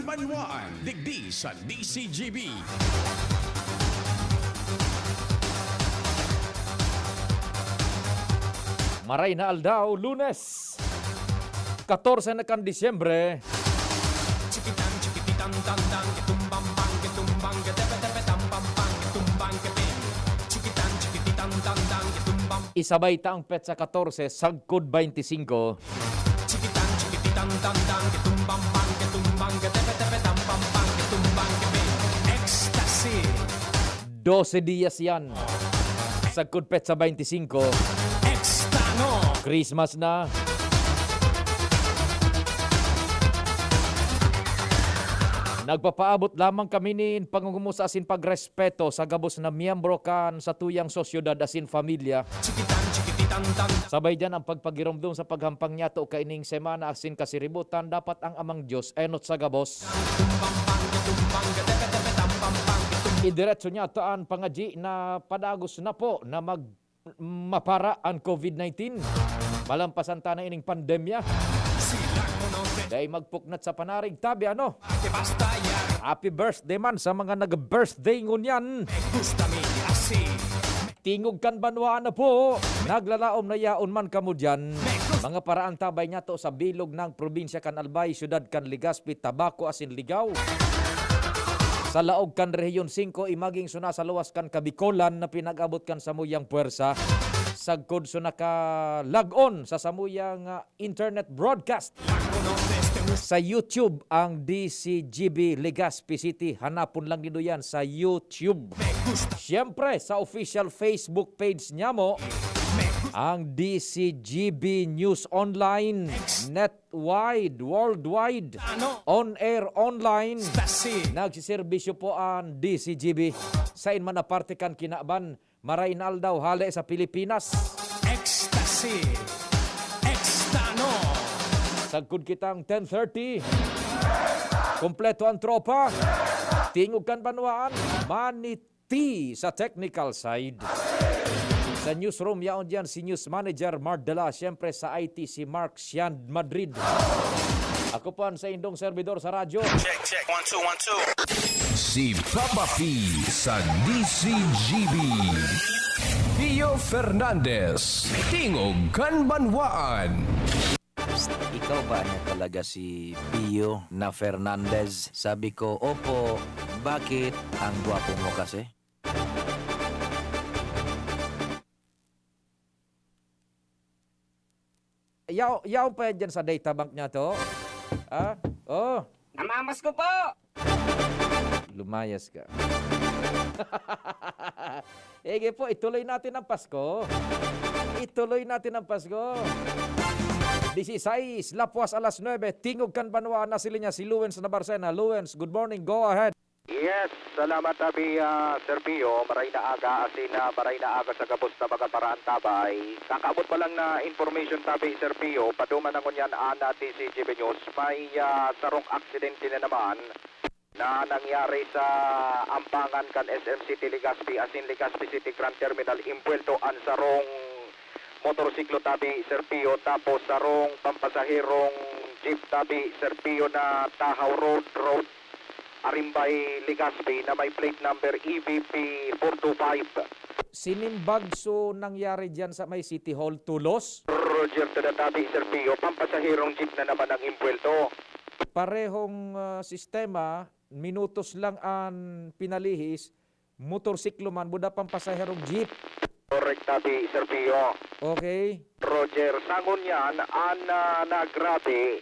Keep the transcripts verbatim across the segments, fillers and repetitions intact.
Banwaan, digdi sa D C G B. Maray na aldaw, Lunes, katorse na kan Disyembre. Isabay ta ang petsa katorse, sagkod baynte singko. Chikitan, chikititan, tan, tan, kitumbang, bang, kitumbang, gatepe, tepe, tam, pam, pang, kitumbang, gabi. Ecstasy. Dose diyas yan. Sagkod petsa baynte singko. Ekstano. Christmas na. Nagpapaabot lamang kami nin pangungumusta asin pagrespeto sa gabos na miyembro kan satuyang sosyedad asin pamilya. Sabay diyan ang pagpagiromdom sa paghampang niyato kaining semana asin kasiributan, dapat ang Amang Dios enot sa gabos. Idiretso niyato an pangadyi na padagos na po na mag-, mapara an covid nineteen. Malampasan ta na ining pandemya. Dai magpuknat sa panarig tabi, ano? Happy birthday man sa mga nag-birthday ngunyan. Tingog kan banwaan na po. Naglalaom na yaon man kamo diyan. Mga paraan tabay niyato sa bilog ng probinsya kan Albay, syudad kan Legazpi, Tabaco asin Ligao. Sa laog kan Rehiyon singko, imaging suna sa luwas kan Kabikolan na pinag-abot kan samuyang puwersa. Sagkod suna ka lag-on sa samuyang, ah, internet broadcast. Sa YouTube ang D C G B Legazpi City. Hanapon lang nindo yan sa YouTube. Siyempre, sa official Facebook page niya mo, ang D C G B News Online, net wide, worldwide, on air, online. Ecstasy. Nagsiserbisyo po ang D C G B. Sain man na parte kan kinaban, maray na aldaw, hale sa Pilipinas. Ecstasy. Ekstano. Sagkod kitang ten thirty. Kompleto ang tropa. Tingog kan banwaan. Manit T sa technical side. Sa newsroom, yaon diyan si News Manager Mard Dala. Siyempre, sa I T, si Mark Sian Madrid. Ako po ang sa indong servidor sa radyo. Check, check. One, two, one, two. Si Papa P sa D C G B. Pio Fernandez, Tingog kan Banwaan. Psst, ikaw ba niya talaga si Pio na Fernandez? Sabi ko, "Opo, bakit? Ang gwapo mo kasi." Yaw-, yaw pa yan dyan sa data bank niya to? Ah? Oh. Namamas ko po! Lumayas ka. Sige po, ituloy natin ang Pasko. Ituloy natin ang Pasko. Disisais, lapwas alas nuebe, Tingog kan Banwaan, nasa linya si Luens Nabarcena. Luens, good morning, go ahead. Yes, salamat, Abi, ah, Sir Pio. Maray na aga, asin, ah, maray na aga sa gabos na mga paraantabay. Kakaabot pa lang na information, tabi, Sir Pio, paduman na ngunyan, ana, D C G B News, may, ah, sarong aksidente na naman na nangyari sa ampangan kan S M City Legazpi asin Legazpi City Grand Terminal. Impuwelto an sarong motorsiklo tabi, Sir Pio, tapos sarong pampasaherong jeep tabi, Sir Pio, na Tahaw Road, Road, Arimbay, Legazpi, na may plate number E V P four two five. Sinimbag, so nangyari diyan sa may City Hall, Tulos? Roger to the tabi, Sir Pio. Pampasaherong jeep na naman ang impuwelto. Parehong, ah, sistema, minutos lang an pinalihis, motorsiklo man, buda pampasaherong jeep. Correct, tabi, Sir Pio. Okay. Roger, sa ngunyan, an, ah, nagrabe,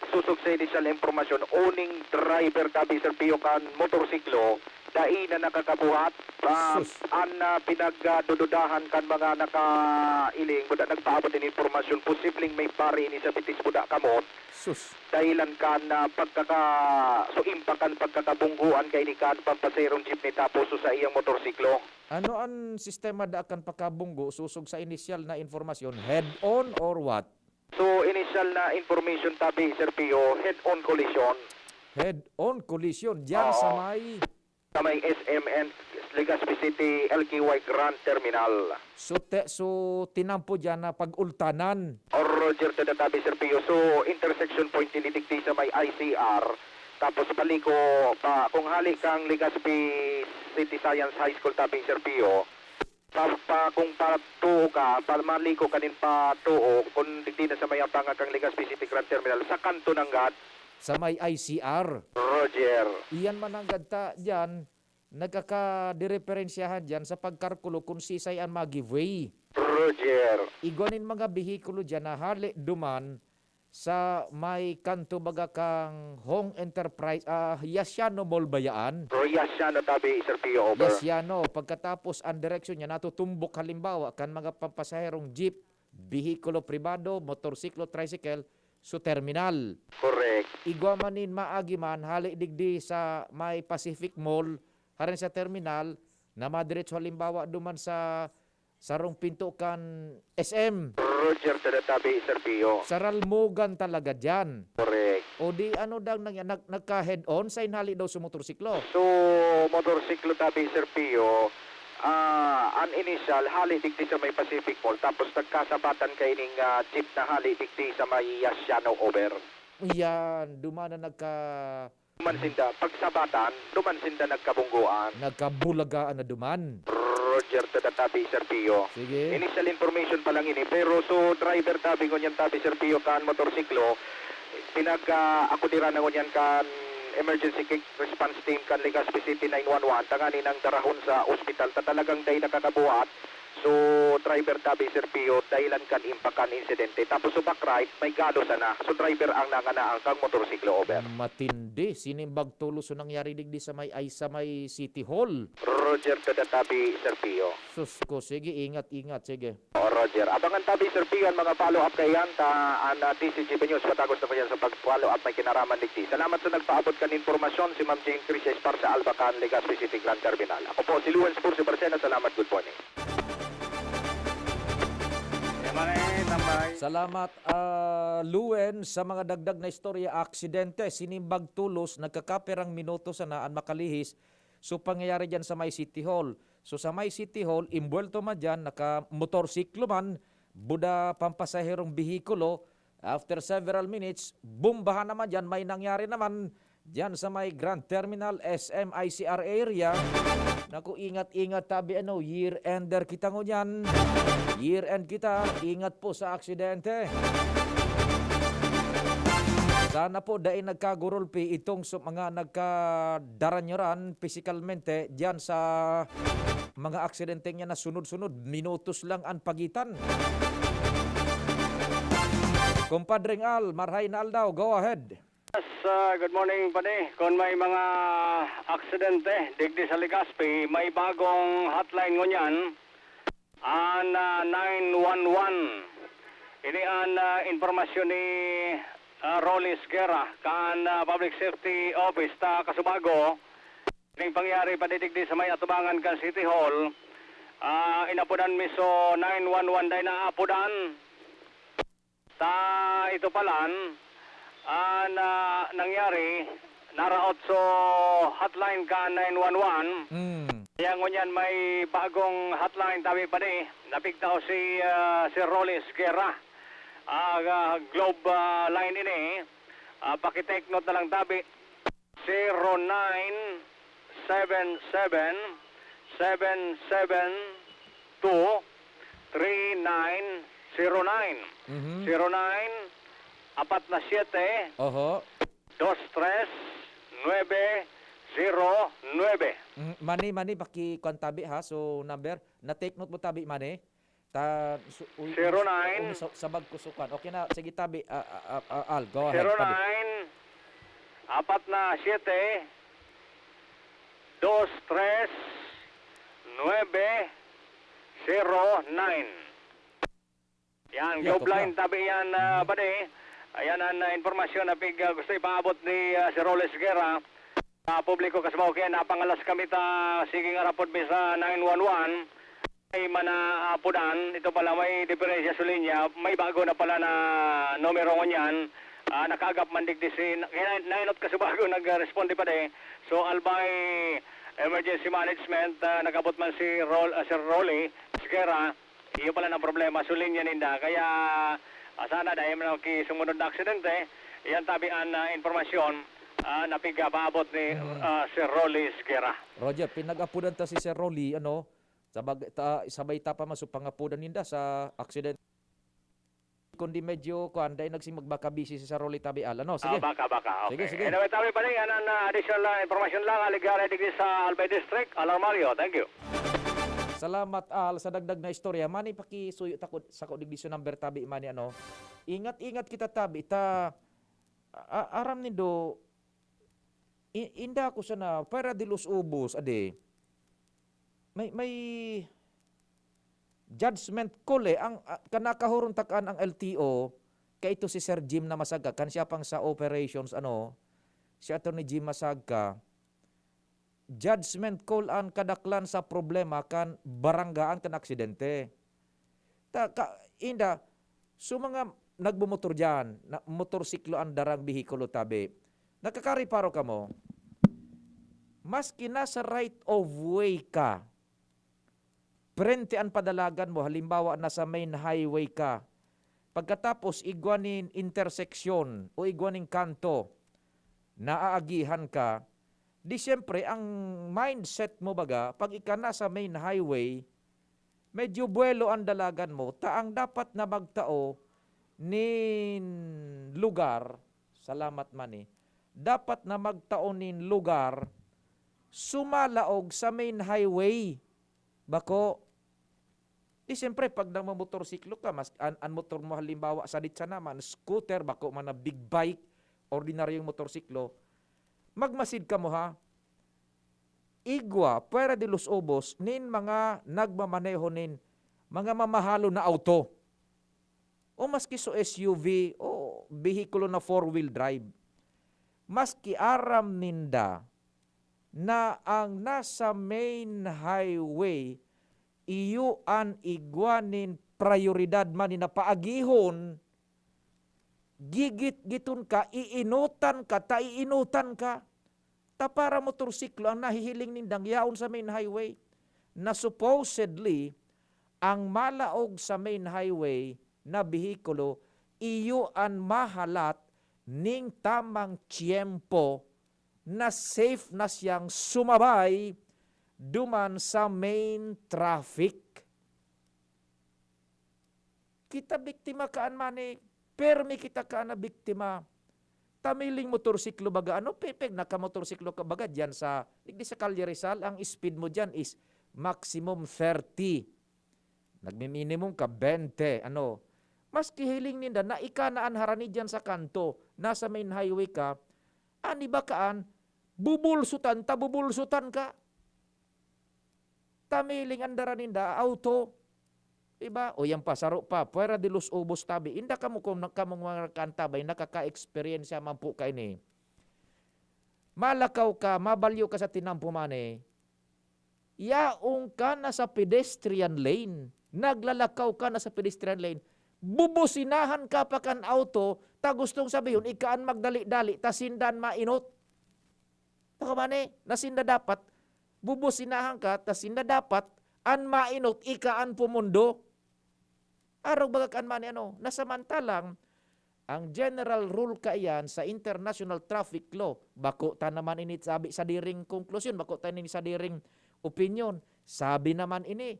sosog sa inisyal na impormasyon, uning driver, tabi, Sir Pio, kan motorsiklo, dai na nakakabuhat. Ah, Sus. An, ah, pinagdududahan kan mga nakailing, buda nagpaabot nin impormasyon, posibleng may pari ini sa bitis buda kamot. Sus. Dahilan kan, ah, pagkaka-, so, impact kan pagkakabunggoan kaini kan pampasaherong jeepney tapos so sa iyang motorsiklo. Ano an sistema daa kan pakabunggo sosog sa inisyal na impormasyon? Head-on or what? So, inisyal na information tabi, Sir Pio, head-on collision. Head-on collision. Diyan sa Oo. may Sa may S M and Legazpi City, L K Y Grand Terminal. So, te-, so, tinampo diyan na pag-ultanan. Or Roger to the tabi, Sir Pio. So, intersection point ini digdi sa may I C R. Tapos paliko pa, kung hali kang Legazpi City Science High School, tabi, Sir Pio, pa, pa, kung patuo ka, pa, maliko ka nin patuo, kung digdi na sa may apanga kang Legazpi City Grand Terminal, sa kanto nanggad. Sa may I C R. Roger. Iyan man nanggad ta diyan, nagkakadireperensyahan diyan sa pagkalkulo kung sisay an ma-give way. Roger. Igwa nin mga behikulo diyan na hali duman sa may kanto baga kang Hong Enterprise, ah, Yasiano Mall ba yaan? Yasiano tabi, Sir Pio, over. Yasiano, pagkatapos ang direksyon niya natutumbok halimbawa kan mga pampasaherong jeep, behikulo pribado, motorsiklo, tricycle, so terminal. Correct. Igwa man nin maagi man, hali digdi sa may Pacific Mall, haren sa terminal, na madiretso halimbawa duman sa sarong pinto kan S M. Roger, tada tabi, Sir Pio. Sa Ralmugan talaga diyan. Correct. O di ano dang nag-, nag-, nagka-head-on sa inhali daw sa motorsiklo? So, motorsiklo tabi, Sir Pio, ah, an initial, hali digdi sa may Pacific Mall, tapos nagkasabatan kaining, ah, jeep na hali digdi sa may Yasiano over. Yan, duman na nagka- Duman sinda, pagsabatan, duman sinda nagkabunggoan. Nagkabulagaan na duman. Roger, tada tabi, Sir Pio. Sige. Initial information pa lang ini, pero so driver tabi ngunyan tabi, Sir Pio, kan motorsiklo, pinag, ah, akudiran na ngunyan kan emergency quick response team kan Legazpi City nine one one, tanganing darahon sa ospital ta talagang dai nakakabuhat. So, driver tabi, Sir Pio, dahilan kan impakan insidente. Tapos so back right, may galo sana. So, driver ang nanganaan kang motorsiklo, over. Matindi. Sinimbag tulos so nangyari digdi sa may, ay, sa may City Hall. Roger, tada tabi, Sir Pio. Sus ko, sige, ingat, ingat, sige. O, Roger. Abangan tabi, Sir Pio, ang mga follow-up kaiyan ta an, ah, D Z G B News. Patagos na po yan sa pag-follow-up may kinaraman digdi. Salamat sa nagpaabot kan impormasyon, si Ma'am Jane Chris Esparza Albacan, Legazpi City Grand Terminal. Ako po si Lawrence Pursi Barcena. Salamat, good morning. Yan man eh, tambay. Salamat, ah, Luen, sa mga dagdag na istorya. Aksidente, sinimbag tulos, nagkakapirang minuto sana an makalihis. So, pangyayari diyan sa may City Hall. So, sa may City Hall, imbuwelto man diyan, naka-motorsiklo man, buda pampasaherong behikulo. After several minutes, bombahan naman diyan, may nangyari naman diyan sa may Grand Terminal, S M I C R area. Naku, ingat-ingat tabi, ano, year-ender kita ngunyan. Year-end kita, ingat po sa aksidente. Sana po dai nagkagurulpi itong su-, mga nagkadaranyoran pisikalmente diyan sa mga aksidenteng yan na sunod-sunod, minutos lang an pagitan. Compadreng Al, marhay na aldaw, go ahead. Yes, ah, good morning, Padi. Kung may mga aksidente digdi sa Legazpi, may bagong hotline ngunyan, an, ah, nine one one. Ini an, ah, impormasyon ni, ah, Rolis Guerra kan, ah, Public Safety Office ta Kasubago. Ning pangyari padidigdi sa may atubangan kan City Hall, ah, inapodan mi so nine one one, dai naapodan. Ta ito palan, ah, na nangyari, naraot so hotline kan nine one one. Hmm. Kaya ngunyan may bagong hotline tabi pa di, napigtao si, ah, si Rolis Guerra. Ah, ah, Globe, ah, line ini. Ah, paki-take note na lang tabi. Zero nine seven seven, seven seven two, three nine zero nine. Mhm. Zero nine, apat na siyete, Oho. dos tres, nuebe, zero nuebe. Mm, mani, mani, paki-, kwan tabi, ha, so number. Na-take note mo tabi, mani. Ta-, su-, uy, Zero nine. Uy, sa, sabag ko sukan. Okay na, sige, tabi, ah, ah, ah, ah, Al, go ahead, tabi. Zero nine, apat na siyete, dos tres, nuebe, zero nine. Yan, yeah, Globe Line, tabi yan, ah, padi. Ayan ang, ah, impormasyon na pig, ah, gusto ipaabot ni, ah, si Roles Guerra. Sa publiko, Kasubago, kaya napangalas kami ta, sige nga rapod mi sa nine one one. Ay, manaapodan, ito pala, may diferensya sa linya, may bago na pala na numero ngunyan. Ah, nakaagap man digdi si, kaya nainot, Kasubago, nag-responde pa di. So, Albay Emergency Management, ah, nag-abot man si Rol-, ah, Sir Rolly Esguerra. Iyo pala ang problema, so linya ninda. Kaya, ah, sana dahil man ang kisumunod na aksidente, iyan tabi an, ah, impormasyon. Ah, napiga paabot ni, Mm. ah, Sir Rolly Esguerra. Roger, pinag-apodan ta si Sir Rolly, ano, sabag-, ta, sabay ta pa man so pangapodan ninda sa aksidente kundi medyo, kuwan, dai nagsi-, magbaka busy si Sir Rolly tabi, Al. Ano, sige. Ah, baka, baka. Sige, Okay. sige. Anyway, tabi pa rin, yan ang, ah, additional, ah, impormasyon lang, aligara digdi sa Albay District, Alarmario. Thank you. Salamat, Al, sa dagdag na istorya. Mani, pakisuyo ta ko, sako digdi sa number tabi, mani, ano. Ingat-ingat kita tabi, ta, a-, aram nindo, i-, inda ko sana, fuera de los ubos, ade. May, may judgment call eh. Ang, ah, kanakahuron takaan ang L T O, kay ito si Sir Jim na Masaga, kan siya pang sa operations, ano, si Attorney Jim Masaga, judgment call an kadaklan sa problema kan baranggaan kan aksidente. Ta, ka, inda, so mga nagbomotor diyan, na, motorsiklo an darang behikulo tabi. Nakakareparo kamo, maski nasa right of way ka, prente an padalagan mo, halimbawa, nasa main highway ka, pagkatapos igwa nin interseksyon o igwa nin kanto, naaagihan ka, di siyempre, ang mindset mo baga, pag ika nasa main highway, medyo buwelo an dalagan mo, ta ang dapat na magtao nin lugar, salamat man eh, dapat na magtao nin lugar, sumalaog sa main highway. Bako, di siyempre, pag nagmamotorsiklo ka, mas, an, an motor mo halimbawa, sadit sana man, scooter, bako man na big bike, ordinaryong motorsiklo, magmasid kamo ha. Igwa, fuera de los ubos, nin mga nagmamaneho nin mga mamahalon na auto. O maski so S U V o behikulo na four-wheel drive. Maski aram ninda na ang nasa main highway, iyo an igwa nin prayoridad man na paagihon, gigit-giton ka, iinotan ka, ta iinotan ka. Ta para motorsiklo ang nahihiling nindang yaon sa main highway. Na supposedly, ang malaog sa main highway na behikulo, iyo an mahalat ning tamang tiyempo na safe na siyang sumabay duman sa main traffic. Kita biktima kaan man eh, permi kita kaan na biktima. Tamiling motorsiklo baga, ano, pepeg, nakamotorsiklo ka baga dyan sa, digdi sa Calle Rizal, ang speed mo dyan is maximum thirty. Nagmi-minimum ka, twenty, ano. Maski hiling ninda na ika na an harani dyan sa kanto, nasa main highway ka, an iba kaan, bubulsutan ta, bubulsutan ka. Tamiling an dara ninda, auto. Diba? O yan pa, saro pa, fuera de los ubos tabi. Inda kamo kung na-, kamong mga kantabay, nakaka-eksperyensya man po kaini. Malakaw ka, mabalyo ka sa tinampo man eh. Yaon ka na sa pedestrian lane. Naglalakaw ka na sa pedestrian lane. Bubusinahan ka pa kan auto, ta gustong sabihon, ika an magdali-dali, ta sinda an mainot. Baka man eh, na sinda dapat, bubusinahan ka, ta sinda dapat, an mainot, ika an pumundo. Arog baga kan man eh, ano, nasamantalang, ang general rule kaiyan sa international traffic law, bako ta naman ini sabi sa diring konklusyon, bako ta ini sa diring opinyon, sabi naman ini,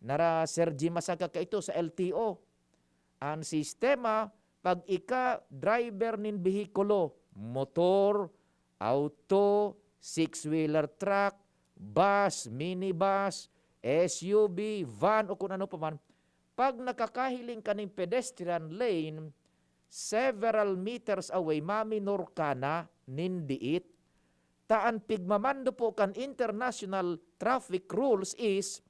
nara Sir Jim Masaga kaito sa L T O. An sistema, pag ika driver nin behikulo, motor, auto, six-wheeler truck, bus, minibus, S U V, van o kung ano pa man, pag nakakahiling ka nin pedestrian lane, several meters away, maminor ka na nin diit. Ta an pigmamando po kan international traffic rules is,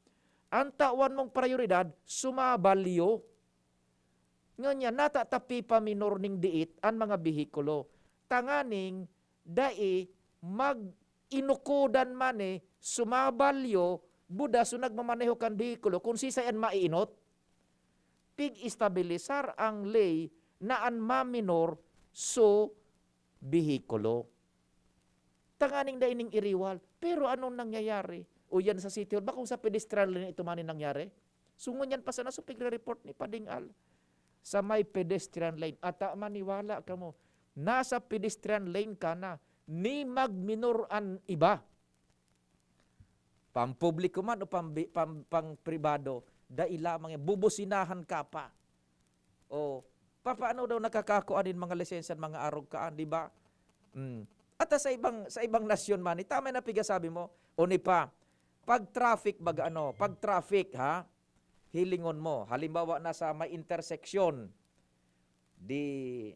an tawan mong prayoridad, sumabalyo. Ngunyan, nata ta pipaminor nin diit an mga behikulo, tanganing dai mag-inukodan man eh, sumabalyo, buda so nagmamaneho kan behikulo, kung sisay an maiinot. Pig-estabilisar ang ley na an maminor so behikulo. Tanganing dai ning iriwal. Pero anong nangyayari? O yan sa City Hall, bakong sa pedestrian lane ito man yung nangyari? So, ngunyan pa sana, so pigre-report ni Pading Al. Sa may pedestrian lane. Ata maniwala kamo, nasa pedestrian lane ka na, ni magminor an iba. Pampubliko man o pambi-, pam-, pangpribado, dai lamang yan. Bubusinahan ka pa. O, papaano daw nakakakua nin mga lisensya an mga arog kaan, di ba? Mm. At sa ibang, sa ibang nasyon man, tama na pigasabi mo, o ni pa, pag traffic, baga ano, pag traffic, ha? Hilingon mo. Halimbawa, nasa may intersection, di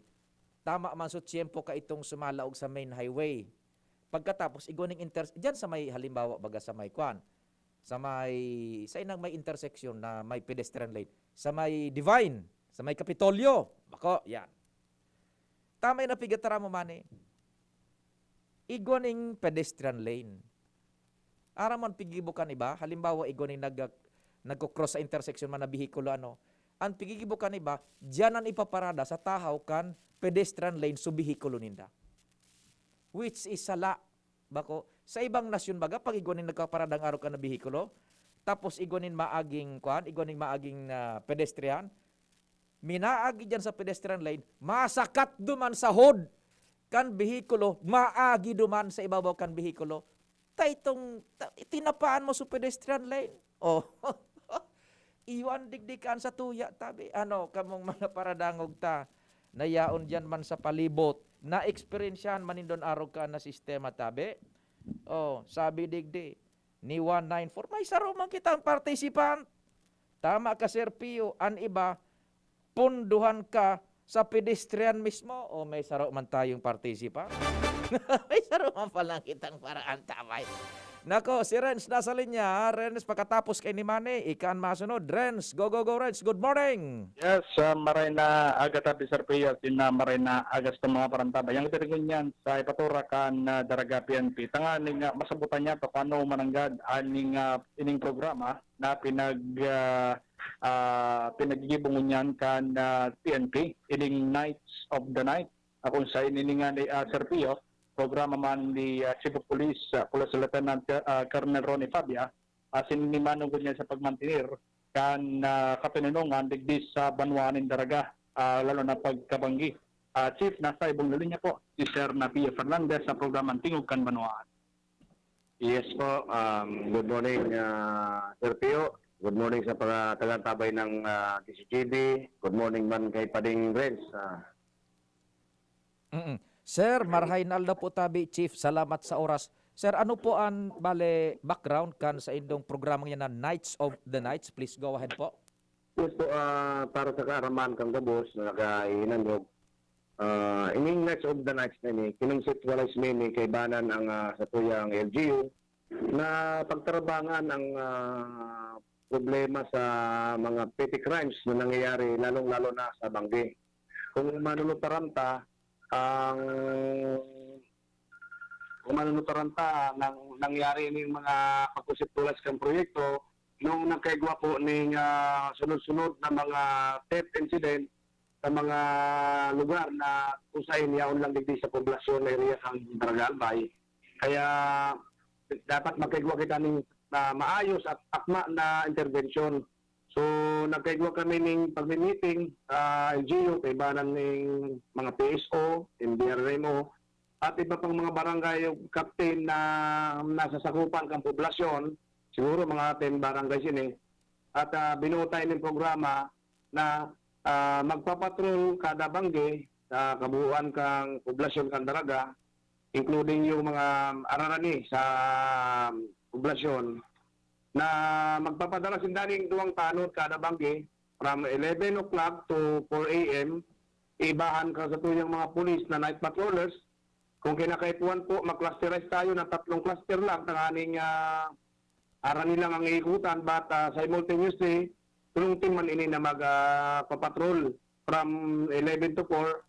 tama man sa tiyempo ka itong sumalaog sa main highway. Pagkatapos, igwa ning inter-, diyan sa may, halimbawa, baga sa may kwan, sa may, sa inang may intersection na may pedestrian lane, sa may Divine, sa may Kapitolyo, bako, yan. Tama yung napigatara mo, mani. Igwa ning pedestrian lane. Aram mo an pigibo kan iba? Halimbawa, igwa ning nag-, nagko-cross sa intersection man na behikulo, ano? An pigibo kan iba, diyan an ipaparada sa tahaw kan pedestrian lane so behikulo ninda. Which is sala. Bako, sa ibang nasyon baga, pag igwa nin nagpaparada an arog kan na behikulo, tapos igwa nin maaging, kwan, igwa nin maaging, ah, pedestrian, minaagi diyan sa pedestrian lane, masakat duman sa hood kan behikulo, maagi duman sa ibabaw kan behikulo. Ta itong, ta-, tinapaan mo sa pedestrian lane. Oh. Iwan digdi kan sa tuya, tabi. Ano, kamong mga paradangog ta, na yaon diyan man sa palibot, na-eksperyensyahan man nindon arog kan na sistema, tabi. Oh, sabi digdi, ni one nine four, may saro man kitang participant. Tama ka, Sir Pio, an iba, punduhan ka sa pedestrian mismo. O may saro man tayong participant? May saro man pala kitang paraan, tabay. Nako, si Renz nasa linya. Renz, pakatapos kay ni Manny, ika an masunod. Renz, go, go, go, Renz. Good morning. Yes, ah, maray na aga tabi, Sir Pio, asin na maray na aga sa mga parantabay. Yang ito rin yan, sa ipatura kan, ah, Daraga P N P. Tangani nga, masabutan niya to, kung ano mananggad, aning, ah, ining programa na pinag, ah, ah, pinaggigibo ngunyan kan, ah, P N P, ining Knights of the Night, ah, kung sa ini nga ni, ah, Sir Pio, programa man ni, ah, Chief of Police, ah, Police Lieutenant, ah, Colonel Ronnie Fabia, asin ni manunggod niya sa pagmantener kan, ah, katoninongan digdi sa banwaan nin Daraga, ah, lalo na pagkabanggi. Ah, Chief, nasa ibong linya po si Sir Napia Fernandez sa programang Tingog kan Banwaan. Yes po. Um, good morning, ah, Sir Pio. Good morning sa mga taga-antabay ng, ah, D C G B. Good morning man kay Pading Renz. Ah. Mm-mm. Sir, marahay na aldaw po tabi, Chief. Salamat sa oras. Sir, ano po an, bale, background kan sa indong programang yan na Knights of the Knights? Please go ahead po. Yes po, ah, para sa kaaraman kang gabos na naghahinanyog, ah, ining Knights of the Knights na ini, kinonceptualize mi ni kaibanan ang, ah, satuyang L G U na pagtarabangan ang, ah, problema sa mga petty crimes na nangyayari, lalong-lalo na sa banggi. Kung manunutaran ta, ang, kung manunutaran ta, nang, nangyari ning mga pagkonseptualize kang proyekto, nung nagkaigwa po ning, ah, sunod-sunod na mga theft incident sa mga lugar na kung saan yaon lang digdi sa poblasyon area kang Barangay Albay. Kaya dapat magkaigwa kita ning, ah, maayos at akma na interbensyon. So, nagkaigwa kami ning pagmi-meeting, ah, L G U, kaibanan ning mga P S O, M D R R M O, at iba pang mga barangay captain na nasa sakupan kang poblasyon, siguro mga ten barangays ini. At, ah, binuo tayo ning programa na, ah, magpapatrol kada banggi sa kabuuan kang poblasyon kan Daraga, including yung mga ararani sa poblasyon, na magpapadara sinda ning duwang tanod kada banggi from eleven o'clock to four A M. Iibahan kan satuyang mga pulis na night patrollers. Kung kinakaipuhan po, mag-clusterize tayo ng tatlong cluster lang, tanganing, ah, arani lang ang iikutan, but, ah, simultaneously, tulong team man ini na mag, ah, papatrol from eleven to four.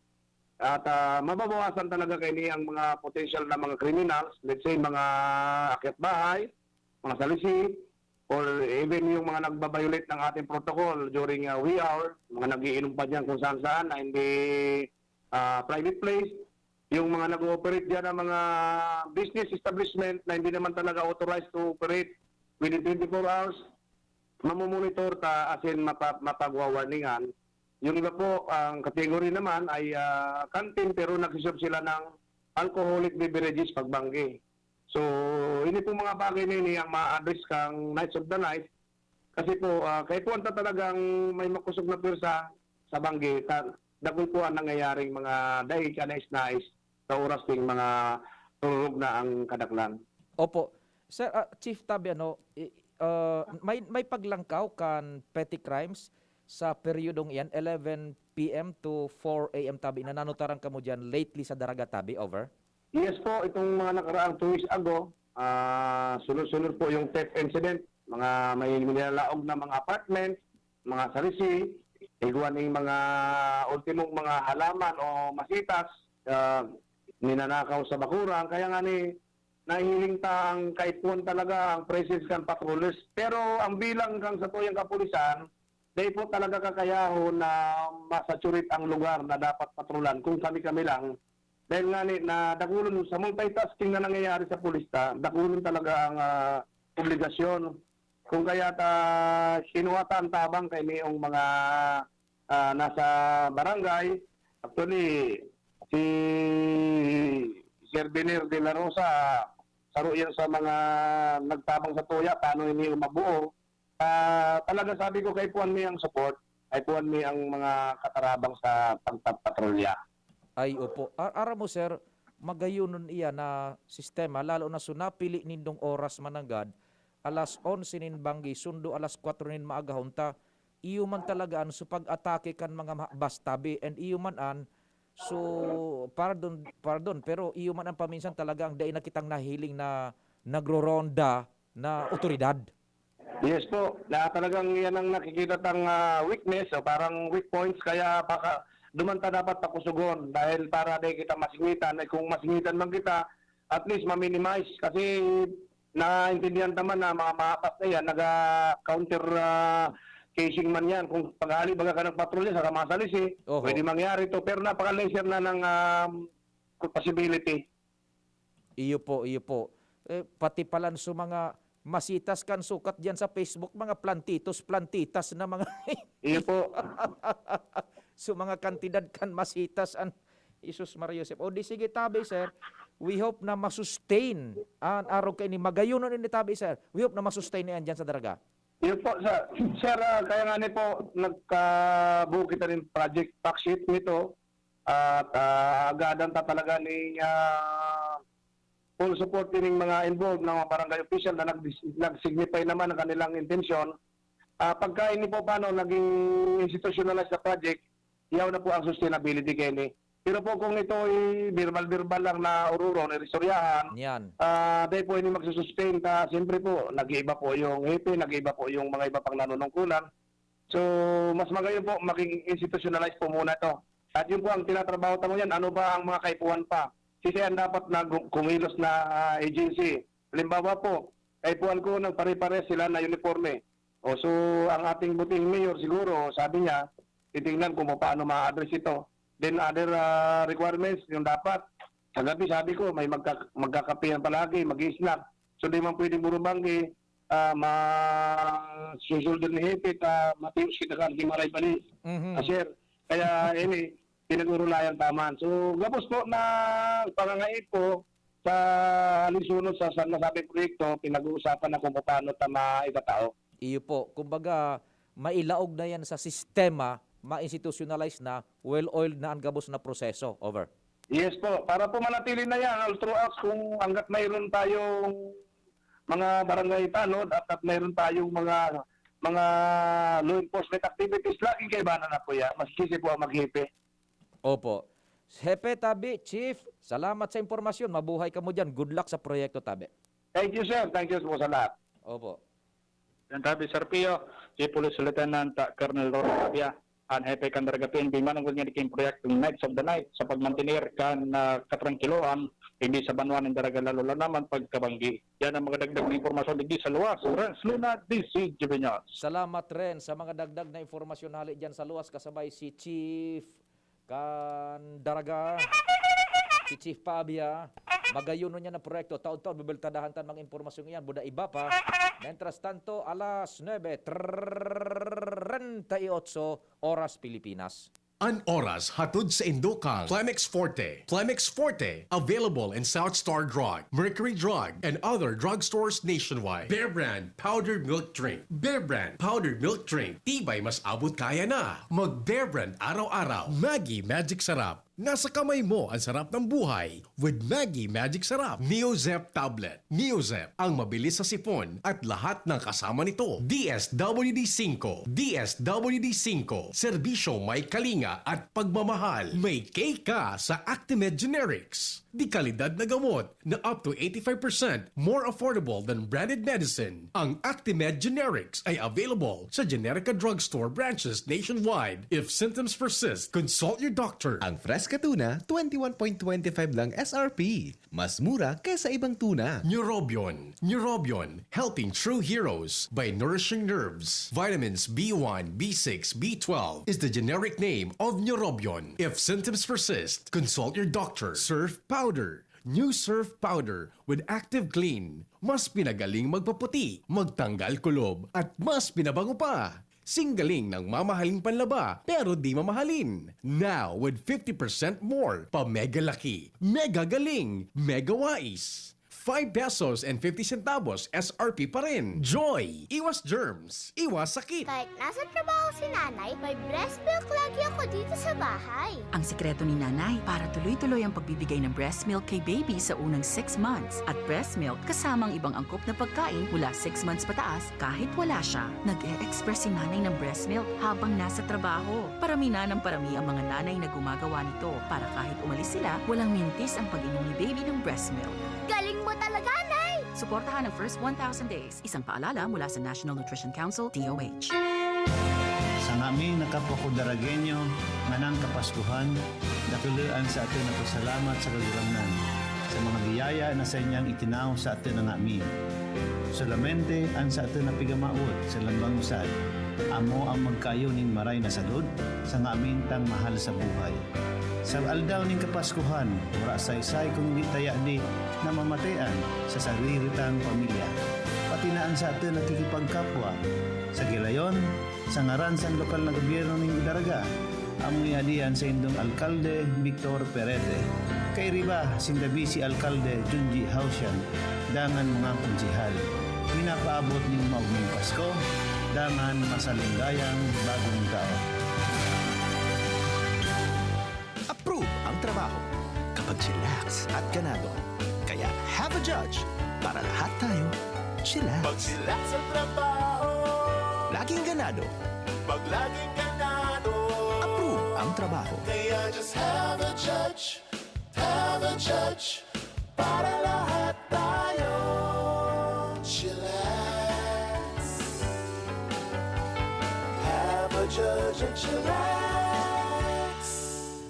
At, ah, mababawasan talaga kaini ang mga potential na mga criminals, let's say, mga akyat bahay, mga salisi, or even yung mga nagba-violate ng ating protocol during, ah, wee hour, mga nagiinom pa diyan kung saan-saan na hindi, ah, private place, yung mga nag-ooperate diyan ng mga business establishment na hindi naman talaga authorized to operate within twenty-four hours, mamomonitor ta, as in, mapa-, mapagwa-warningan. Yung iba po, ang category naman ay, ah, canteen, pero nagsiserve sila ng alcoholic beverages pagbanggi. So, ini pong mga bagay na ini ang ma-address kang Knights of the Night. Kasi po, ah, kaipuhan ta talagang may makosog na pwersa sa banggi. Sa, dakul po ang nangyayaring mga dai kanais-nais sa oras ding mga tururog na ang kadaklan. Opo. Sir, ah, Chief Tabi, ano, i-, ah, may, may paglangkaw kan petty crimes sa peryodong iyan, eleven p m to four a m tabi, na nanutaran kamo diyan lately sa Daraga tabi, over? Yes po, itong mga nakaraang two weeks ago, ah, sunod-sunod po yung theft incident, mga may nilalaog na mga apartment, mga sarisi, igwa ning mga ultimong mga halaman o masitas, ah, ninanakaw sa bakuran. Kaya nga ni, nahihiling ta ang kaipuhan talaga, ang presence kan patrollers. Pero ang bilang kan satuyang kapulisan, dai po talaga kakayahon na ma-saturate ang lugar na dapat patrolan kung kami-kami lang. Dahil nga ni, na dakulon sa multitasking na nangyayari sa pulis ta, dakulon talaga ang, ah, obligasyon. Kung kaya ta, kinuha ta ang tabang kay mayong mga, ah, nasa barangay. Actually, si Sir Biner de la Rosa, saro yan sa mga nagtabang sa tuya, paano ini mabuo. Ah, talaga sabi ko, kaipuhan mi ang support, kaipuhan mi ang mga katarabang sa pagpapatrolya. Ay, opo. A-, aram mo, sir, magayonon iyan na sistema, lalo na so napili nindong oras mananggad, alas onse nin banggi, sundo alas kwatro nin maagahon ta, iyo man talaga an so pag-atake kan mga ma-, bus tabi, and iyo man an, so, pardon, pardon, pero iyo man an paminsan talaga ang dai na kitang nahiling na nagroronda na otoridad. Yes po, na talagang yan ang nakikita tang, ah, weakness o parang weak points, kaya baka duman ta dapat pakusugon dahil para di kita masingitan. Eh, kung masingitan man kita, at least ma-minimize kasi naintindihan ta man na mga mahapas na yan, naga-counter, ah, casing man yan. Kung paghali baga ka nagpatrolya sa mga salisi, Oho. pwede mangyari to, pero napaka-lesser na ng, um, possibility. Iyo po, iyo po. Eh, pati palan so mga masitas kan sukat diyan sa Facebook, mga plantitos, plantitas na mga Iyo po. So, mga kantidad kan masitas an, Jesus, Maria Josep. O di sige, tabi, sir. We hope na masustain an arog kaini. Magayonon ini, tabi, sir. We hope na masustain niyan diyan sa Daraga. Iyo po, sir. Sir, ah, kaya nga ni po, nagkabuo kita nin project fact sheet nito. At, ah, agadan ta talaga ni, ah, full support ining mga involved na mga barangay official na nag-, nag-signify naman ang kanilang intensyon. Ah, pagka ini po paano naging institutionalized na project, yaw na po ang sustainability kaini. Pero po kung ito'y verbal-verbal lang na ururon, iristoryahan, Yan. ah, dahil po ini magsusustain ta, siyempre po, nag-iiba po yung hepe, nag-iiba po yung mga iba pang nanunungkulan. So, mas magayon po maging institutionalized po muna ito. At yun po ang tinatrabaho tamo yan. Ano ba ang mga kaipuhan pa? Sisay ang dapat na gu-, kumilos na, ah, agency? Halimbawa po, kaipuhan ko nagpare-pares sila na uniforme. O, so, ang ating butihing mayor siguro, sabi niya, titingnan kung paano ma-address ito. Then other, ah, requirements, yung dapat, sa gabi sabi ko, may magka-, magkakapihan palagi, mag-i-snack. So, di man pwedeng burubanggi, ah, ma-, susuldon ni Hepe, ta matios kita kan Gimaray pa ni. Mhm. Ah, sir. Kaya, ini, pinag-urulayan ta man. So, gabos po na pangangaipo sa alinsunod sa, sa nasabing proyekto, pinag-uusapan na kung paano ta maitatao. Iyo po. Kumbaga, mailaog na yan sa sistema, ma-institutionalize na, well-oiled na ang gabos na proseso. Over. Yes po. Para po manatili na yan all throughout, kung hanggat mayroon tayong mga barangay tanod at, at mayroon tayong mga, mga law enforcement activities, laging kaibahan na po yan. Masisisi po ang maghipi. Opo. Hepe, tabi, Chief, salamat sa impormasyon. Mabuhay kamo diyan. Good luck sa proyekto, tabi. Thank you, sir. Thank you po sa lahat. Opo. Yan, tabi, Sir Pio, si Police Lieutenant, ah, Colonel Ron Rabia, an hepe kan Daraga P N P, manunggol ngani kan proyektong Knights of the Night sa pagmantener kan, ah, katrangkiloan digdi sa banwa nin Daraga, lalo na man pagkabanggi. Yan ang mga dagdag na impormasyon digdi sa luwas. Renz Luna, D C G B News. Salamat, Ren, sa mga dagdag na impormasyon hali diyan sa luwas, kasabay si Chief kan Daraga, si Chief Pabia. Magayon niya na proyekto. Taon-taon, bibeltadahan tan mga impormasyong iyan. Buda iba pa. Mientras tanto, alas nuebe treinta y ocho, oras Pilipinas. An oras hatod sa indo kang Clemex Forte. Clemex Forte, available in South Star Drug, Mercury Drug, and other drugstores nationwide. Bear Brand Powdered Milk Drink. Bear Brand Powdered Milk Drink. Tibay mas abot kaya na. Mag Bear Brand araw-araw. Maggi Magic Sarap. Nasa kamay mo ang sarap ng buhay with Maggi Magic Sarap. Neozep Tablet. Neozep, ang mabilis sa sipon at lahat ng kasama nito. D S W D five, D S W D five, serbisyo may kalinga at pagmamahal. May K ka sa Actimed Generics. Di kalidad na gamot na up to eighty-five percent more affordable than branded medicine. Ang Actimed Generics ay available sa Generica Drugstore branches nationwide. If symptoms persist, consult your doctor. Ang Fresca Tuna, twenty-one point twenty-five lang S R P. Mas mura kaysa ibang tuna. Neurobion. Neurobion, helping true heroes by nourishing nerves. Vitamins B one, B six, B twelve is the generic name of Neurobion. If symptoms persist, consult your doctor. Surf Powder. New Surf Powder with Active Clean. Mas pinagaling magpaputi, magtanggal kulob, at mas pinabango pa. Singgaling ng mamahaling panlaba, pero di mamahalin. Now, with fifty percent more, pa mega laki, mega galing, mega wais. Five pesos and fifty centavos S R P pa rin. Joy! Iwas germs! Iwas sakit! Kahit nasa trabaho si nanay, may breast milk lagi ako dito sa bahay. Ang sikreto ni nanay para tuloy-tuloy ang pagbibigay ng breast milk kay baby sa unang six months at breast milk kasama ang ibang angkop na pagkain mula six months pataas kahit wala siya. Nag-e-express si nanay ng breast milk habang nasa trabaho. Parami na ng parami ang mga nanay na gumagawa nito para kahit umalis sila, walang mintis ang pag-inom ni baby ng breast milk. Galing mo talaga, Nay! Suportahan ang first one thousand days. Isang paalala mula sa National Nutrition Council, D O H. Sa ngaming na kapwa ko Daragueño, nganang Kapaskuhan, dakul an sato na pasalamat sa Kagurangnan sa mga biyaya na saiyang itinao sa ato na ngami. Solamente an sato na pigamawot sa lambang usad, amo ang magkayo nin maray na salud sa ngamin tang mahal sa buhay. Sa aldaw nin Kapaskuhan, wara saysay kundi tayadi na mamatean sa sariri tang pamilya, pati na an sato na kikipagkapwa. Sa gilayon, sa ngaran san lokal na gobyerno nin Daraga, amo yadi an saindong alkalde, Victor Perete. Kairiba, sinda Vice Alkalde, Junji Hausian, dangan mga konsehal. Minapaabot nin maogming Pasko, dangan masalinggayang bagong taon. Approve ang trabaho kapag chillax at ganado. Kaya have a judge para lahat tayo chillax. Pag chillax ang trabaho, laging ganado. Pag laging ganado, approve ang trabaho. Kaya just have a judge, have a judge para lahat tayo chillax. Have a judge and chillax.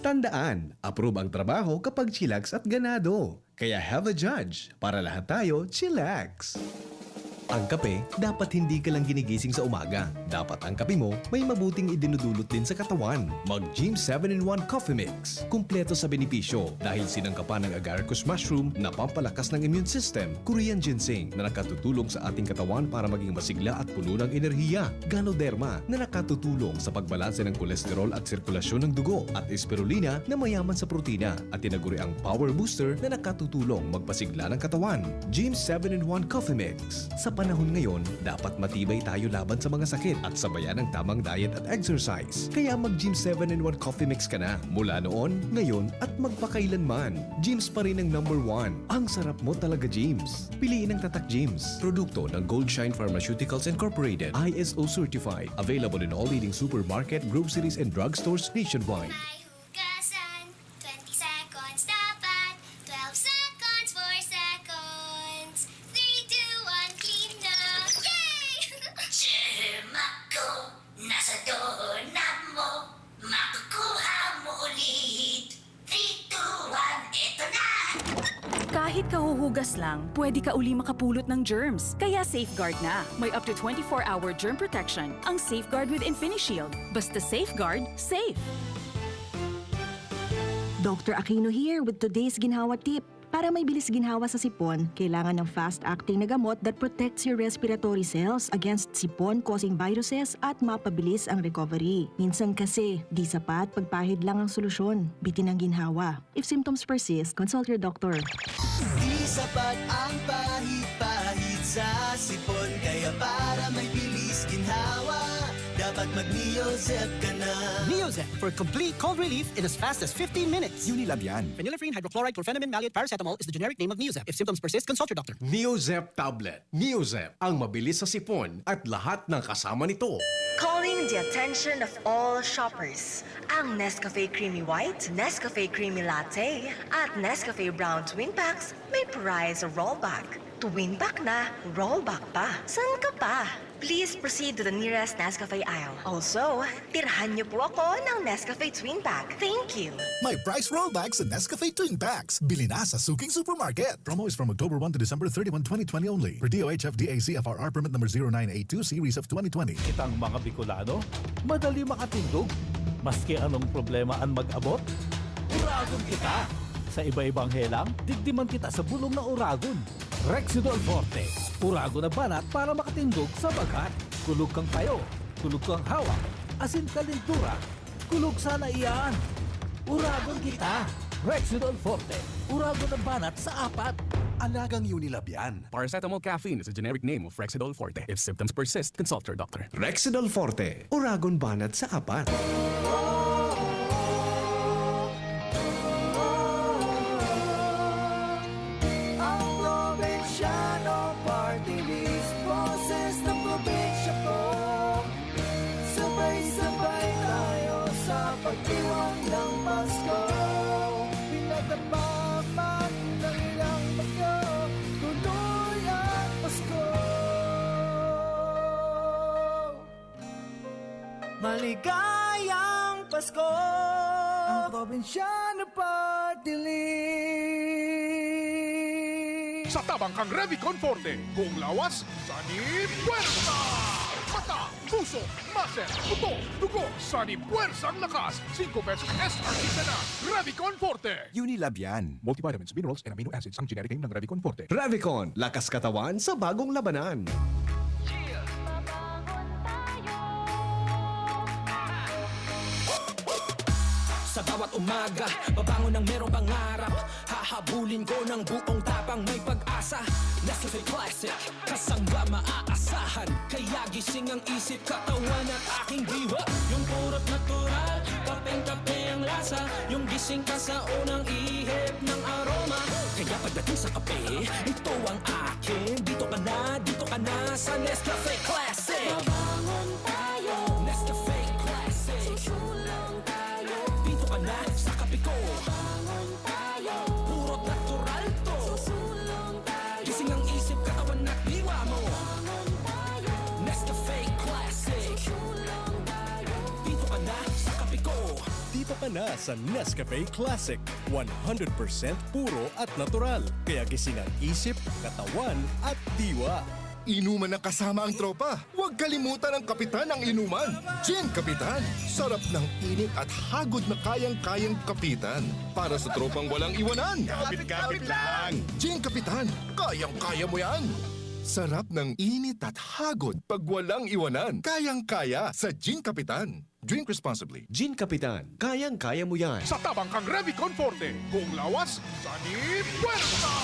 Tandaan, approve ang trabaho kapag chillax at ganado. Kaya have a judge, para lahat tayo chillax. Ang kape, dapat hindi ka lang ginigising sa umaga. Dapat ang kape mo may mabuting idinudulot din sa katawan. Mag Gym seven in one Coffee Mix. Kumpleto sa benepisyo dahil sinangkapan ng agaricus mushroom na pampalakas ng immune system, Korean ginseng na nakatutulong sa ating katawan para maging masigla at puno ng enerhiya, Ganoderma na nakatutulong sa pagbalanse ng kolesterol at sirkulasyon ng dugo, at Spirulina na mayaman sa protina at tinaguriang power booster na nakatutulong magpasigla ng katawan. Gym seven in one Coffee Mix. Sa panahon ngayon, dapat matibay tayo laban sa mga sakit at sabayan ang tamang diet at exercise. Kaya mag Gym seven in one Coffee Mix ka na. Mula noon, ngayon, at magpakailanman. Gym's pa rin ang number one. Ang sarap mo talaga, Gym's. Piliin ang Tatak Gym's. Produkto ng Goldshine Pharmaceuticals Incorporated, I S O certified. Available in all leading supermarket, groceries, and drugstores nationwide. May hugasan, twenty seconds dapat, twelve seconds, four seconds, three, two, one, clean na! Yay! Germ ako, nasa donap mo, makukuha mo ulit. Three, two, one, eto na! Kahit kahuhugas lang, pwede ka uli makapulot ng germs. Kaya Safeguard na. May up to twenty-four hour germ protection ang Safeguard with InfiniShield. Basta Safeguard, safe! Doctor Aquino here with today's Ginhawa Tip. Para may bilis ginhawa sa sipon, kailangan ng fast-acting na gamot that protects your respiratory cells against sipon-causing viruses at mapabilis ang recovery. Minsan kasi, di sapat pagpahid lang ang solusyon. Bitin ang ginhawa. If symptoms persist, consult your doctor. Di sapat ang pahid-pahid sa sipon, kaya para may bilis ginhawa, dapat mag-Neozep ka na. Neozep for complete cold relief in as fast as fifteen minutes. Unilabian. Phenylephrine, hydrochloride, chlorphenamine, maleate, paracetamol is the generic name of Neozep. If symptoms persist, consult your doctor. Neozep tablet. Neozep, ang mabilis sa sipon at lahat ng kasama nito. Calling the attention of all shoppers. Ang Nescafe Creamy White, Nescafe Creamy Latte, at Nescafe Brown Twin Packs may prize rollback. Twin Pack na, rollback pa. San ka pa? Please proceed to the nearest Nescafe aisle. Also, tirhan niyo po ako ng Nescafe Twin Pack. Thank you! May price rollback sa Nescafe Twin Packs. Bili na sa suking supermarket. Promo is from October one to December thirty-one, twenty twenty only. Per D O H F D A C F R R permit number zero nine eight two series of twenty twenty. Kitang mga Bicolano, madali makatindog. Maski anong problema an mag-abot, uragon kita! Sa iba-ibang helang, digdi man kita sa bulong na uragon. Rexidol Forte, uragon na banat para makatindog sa bagat. Kulog kang tayo, kulog kang hawak, asin kalindura, kulog sana iyan. Uragon kita! Rexidol Forte, uragon na banat sa apat. Alagang Unilabian. Paracetamol caffeine is a generic name of Rexidol Forte. If symptoms persist, consult your doctor. Rexidol Forte, uragon banat sa apat. Ang Probinsyano Party List, boses ng probinsya ko. Sabay-sabay tayo sa pagdiwang ng Pasko. Pinadama man ng ilang bagyo, tuloy ang Pasko. Maligayang Pasko! Ang Probinsyano Party List! Sa tabang kang Revicon Forte, buong lawas, sani puwersa! Mata, puso, muscle, buto, dugo, sani puwersang lakas, singko pesos S R P ka na. Revicon Forte! Unilabian. Multivitamins, minerals, and amino acids ang generic name ng Revicon Forte. Revicon, lakas katawan sa bagong labanan. Sa bawat umaga, babangon ng merong pangarap. Hahabulin ko ng buong tapang, may pag-asa. Nescafe Classic, kasangga maaasahan. Kaya gising ang isip, katawan at aking diwa. Yung purot natural, kapeng-kape ang lasa. Yung gising ka sa unang ihip ng aroma. Kaya pagdating sa kape, ito ang akin. Dito ka na, dito ka na sa Nescafe Classic. Mabangon tayo. Nescafe Classic. Susulong tayo. Dito ka na sa kape ko. Mabangon tayo. Puro natural to. Susulong tayo. Gising ang isip, katawan at diwa mo. Mabangon tayo. Nescafe Classic. Susulong tayo. Dito ka na sa kape ko. Dito ka na sa Nescafe Classic. One hundred percent puro at natural. Kaya gising ang isip, katawan at diwa. Inuman ng kasama ang tropa. Huwag kalimutan ang kapitan ng inuman. Gin Kapitan. Sarap ng init at hagod na kayang-kayang kapitan. Para sa tropang walang iwanan. Kapit-kapit lang. Gin Kapitan. Kayang-kaya mo yan. Sarap ng init at hagod pag walang iwanan. Kayang-kaya sa Gin Kapitan. Drink responsibly. Gin Kapitan, kayang-kaya mo yan. Sa tabang kang Revicon Forte, buong lawas, sani puwersa!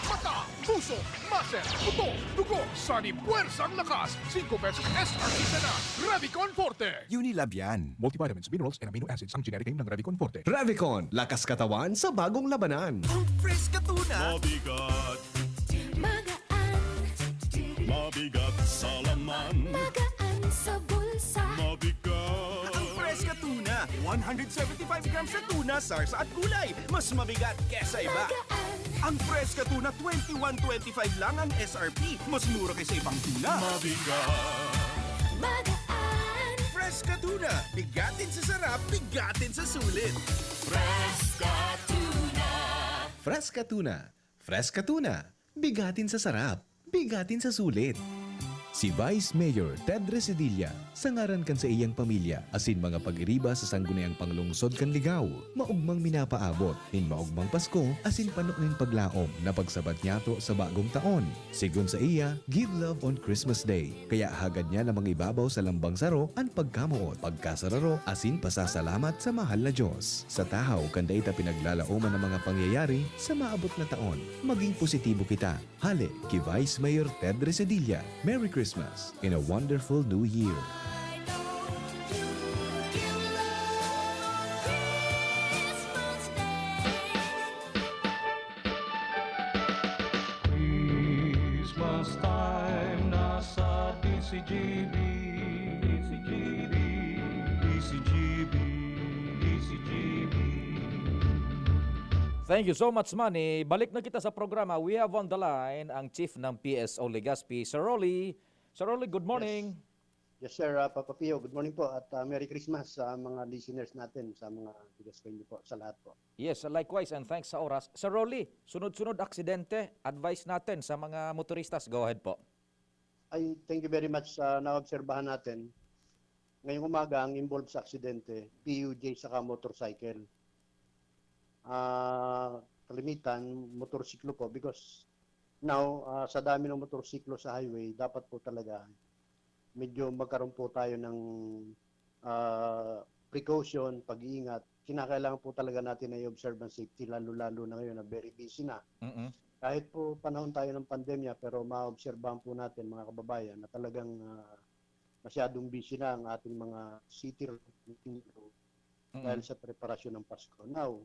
Mata, puso, muscle, buto, dugo, sani puwersang lakas, singko pesos S R P ka na. Revicon Forte! Unilabian. Multivitamins, minerals, and amino acids ang generic name ng Revicon Forte. Revicon, lakas katawan sa bagong labanan. Ang Fresca Tuna. Mabigat, Magaan, mabigat sa laman. Magaan sa bulsa. Mabigat. Ang Fresca Tuna. One hundred seventy-five grams na tuna, sarsa at gulay. Mas mabigat kesa iba. Magaan. Ang Fresca Tuna, twenty-one twenty-five lang ang S R P. Mas mura kaysa ibang tuna. Mabigat. Magaan. Fresca Tuna. Bigatin sa sarap, bigatin sa sulit. Fresca Tuna. Fresca Tuna. Fresca Tuna. Bigatin sa sarap. Bigatin sa sulit. Si Vice Mayor Ted Resedilla, sa ngaran kan saiyang pamilya asin mga pag-iriba sa Sangguniang Panglungsod kan Ligao, maogmang minapaabot nin maogmang Pasko asin pano nin paglaom na pagsabat niyato sa bagong taon. Sigon saiya, give love on Christmas Day, kaya hagad niya na mangibabaw sa lambang saro an pagkamoot, pagkasararo asin pasasalamat sa mahal na Diyos. Sa tahaw kan dai ta pinaglalaoman na mga pangyayari sa maabot na taon, maging positibo kita. Hale ki Vice Mayor Ted Resedilla, Merry Christmas and a wonderful New Year! Christmas time na sa D C G B, D C G B, D C G B, D C G B. Thank you so much, Manny. Balik na kita sa programa. We have on the line ang Chief ng P S O Legazpi, Sir Rolly. Sir Rolly, good morning. Yes, sir, ah, Papa Pio, good morning po at, ah, Merry Christmas sa mga listeners natin, sa mga Legazpeño po, sa lahat po. Yes, likewise, and thanks sa oras. Sir Rolly, sunod-sunod aksidente, advice natin sa mga motoristas. Go ahead po. Ay, thank you very much sa naobserbahan natin. Ngayong umaga, ang involved sa aksidente, P U J saka motorcycle. Ah, kalimitan, motorsiklo po because now, ah, sa dami ng motorsiklo sa highway, dapat po talaga medyo magkaroon po tayo ng, ah, precaution, pag-iingat. Kinakailangan po talaga natin na i-observe ang safety, lalo-lalo na ngayon na very busy na. Mm-mm. Kahit po panahon tayo ng pandemya, pero maobserbahan po natin, mga kababayan, na talagang, ah, masyadong busy na ang ating mga city road, Mm-mm. dahil sa preparasyon ng Pasko. Now,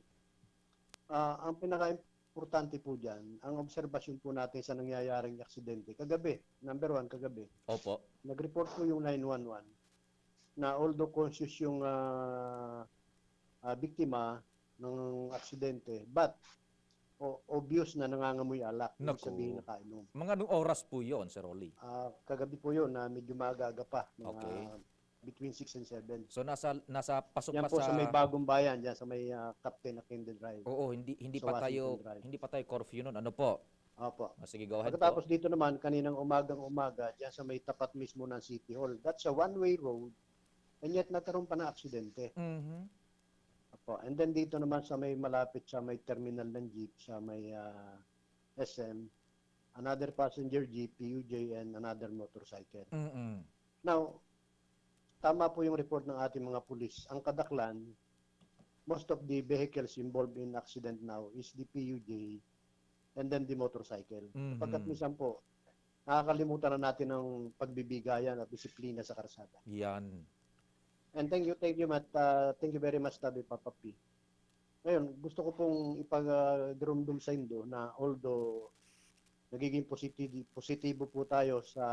ah, ang pinaka-importante po diyan, ang obserbasyon po natin sa nangyayaring aksidente. Kagabi, number one, kagabi, Opo. nag-report po yung nine one one na although conscious yung, ah, ah, biktima ng aksidente, but o-, obvious na nangangamoy alak, ibig Naku. sabihin nakainom. Mga anong oras po yon, Sir Rolly? Ah, kagabi po yun na medyo maaga-aga pa, mga Okay. between six and seven. So, nasa, nasa pasok Yan pa po sa sa may Bagong Bayan, dyan sa may, ah, Captain Aquino Drive. Oo, hindi, hindi Sa pa tayo, Washington Drive. hindi pa tayo curfew nun. Ano po? Opo. Ah, sige, go ahead Pagkatapos po. dito naman, kaninang umagang umaga, dyan sa may tapat mismo ng City Hall. That's a one-way road, and yet nagkaroon pa ng aksidente. Mhm. Opo. And then dito naman sa may malapit sa may terminal ng jeep, sa may, ah, S M, another passenger jeep, P U J, and another motorcycle. Mm-mm. Now, tama po yung report ng ating mga pulis. Ang kadaklan, most of the vehicles involved in accident now is the P U J and then the motorcycle. Mhm. Sapagkat minsan po, nakakalimutan na natin ang pagbibigayan at disiplina sa karsada. Yan. And thank you, thank you, Mat-, ah, thank you very much, Tabi Papa P. Ngayon, gusto ko pong ipagdurumdom saindo na although nagiging positi-, positibo po tayo sa,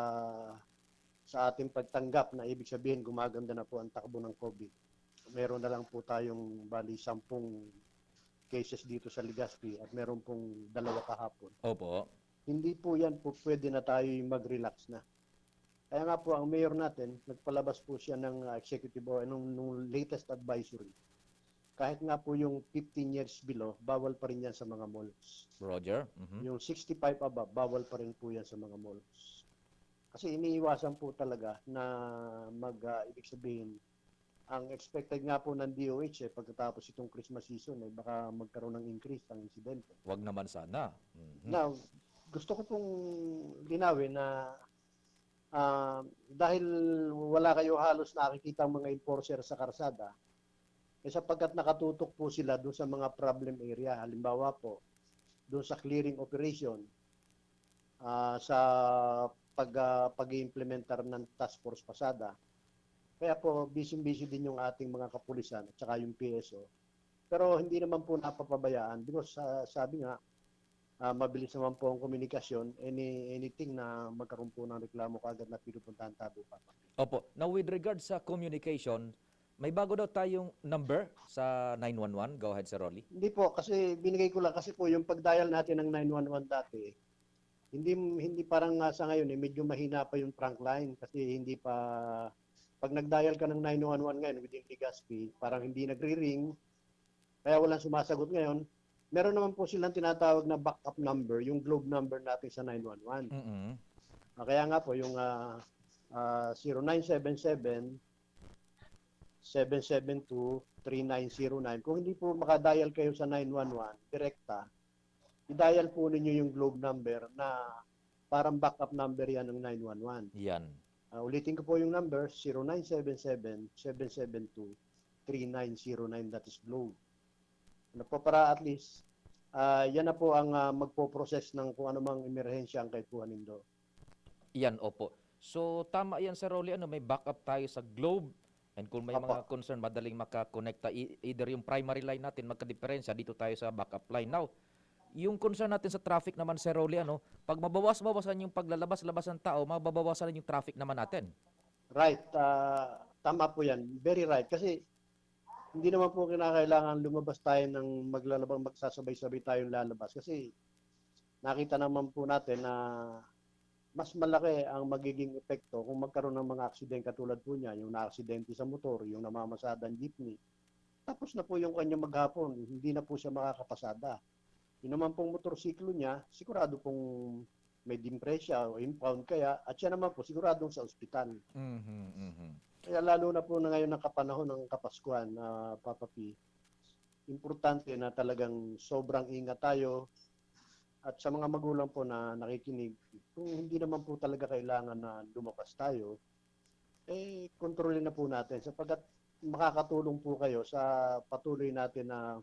sa ating pagtanggap, na ibig sabihin gumaganda na po ang takbo ng COVID. Meron na lang po tayong bali sampung cases dito sa Legazpi at meron pong dalawa kahapon. Opo. Hindi po yan po pwede na tayo mag-relax na. Kaya nga po, ang mayor natin, nagpalabas po siya ng, ah, executive order, nung, nung latest advisory. Kahit nga po yung fifteen years below, bawal pa rin yan sa mga malls. Roger? Mhm. Yung sixty-five above, bawal pa rin po yan sa mga malls. Kasi iniiwasan po talaga na mag, ah, ibig sabihin, ang expected nga po ng D O H, eh, pagkatapos itong Christmas season, eh, baka magkaroon ng increase ang insidente. Wag naman sana. Mhm. Now, gusto ko pong linawin na, ah, dahil wala kayo halos nakikita ang mga enforcer sa karsada, eh, sapagkat nakatutok po sila doon sa mga problem area. Halimbawa po, doon sa clearing operation, ah, sa pag, ah, pag-iimplementar ng Task Force Pasada. Kaya po, busy-busy din yung ating mga kapulisan at saka yung P S O. Pero hindi naman po napapabayaan because, ah, sabi nga, ah, mabilis naman po ang komunikasyon. Any, anything na magkaroon po ng reklamo, kaagad na pinupuntahan tabi pa. Opo. Now, with regard sa communication, may bago daw tayong number sa nine one one. Go ahead, Sir Rolly. Hindi po, kasi binigay ko lang kasi po yung pag-dial natin ng nine one one dati, hindi, hindi parang, ah, sa ngayon, eh, medyo mahina pa yung frontline kasi hindi pa, pag nag-dial ka ng nine one one ngayon within Legazpi, parang hindi nagri-ring, kaya walang sumasagot ngayon. Meron naman po silang tinatawag na backup number, yung globe number natin sa nine one one. Mm-mm. Ah, kaya nga po yung, ah, ah, zero nine seven seven, seven seven two, three nine zero nine. Kung hindi po maka-dial kayo sa nine one one direkta, i-dial po ninyo yung Globe number na parang backup number yan ng nine one one. Yan. Ah, ulitin ko po yung number, zero nine seven seven, seven seven two, three nine zero nine, that is Globe. Ano po, para at least, ah, yan na po ang, ah, magpo-process ng kung anumang emerhensya ang kaipuhan nindo. Yan, opo. So, tama yan, Sir Rolly, ano, may backup tayo sa Globe. And kung may Opo. mga concern, madaling makakonekta. E-, either yung primary line natin, magkadiperensya, dito tayo sa backup line. Now, yung concern natin sa traffic naman, Sir Rolly, ano, pag mabawas-bawasan yung paglalabas-labas ng tao, mababawasan yung traffic naman natin. Right. Ah, tama po yan. Very right. Kasi hindi naman po kinakailangan lumabas tayo ng maglalabang, magsasabay-sabay tayong lalabas. Kasi nakita naman po natin na mas malaki ang magiging epekto kung magkaroon ng mga aksidente katulad po niya, yung naaksidente sa motor, yung namamasada ng jeepney. Tapos na po yung kanyang maghapon, hindi na po siya makakapasada. Yun naman pong motorsiklo niya, sigurado pong may dimpresya o impound kaya, at siya naman po, siguradong sa ospital. Mhm, mhm. Kaya lalo na po na ngayon nakapanahon ng Kapaskuhan, ah, Papa P, importante na talagang sobrang ingat tayo. At sa mga magulang po na nakikinig, kung hindi naman po talaga kailangan na lumabas tayo, eh, kontrolin na po natin sapagkat makakatulong po kayo sa patuloy natin na,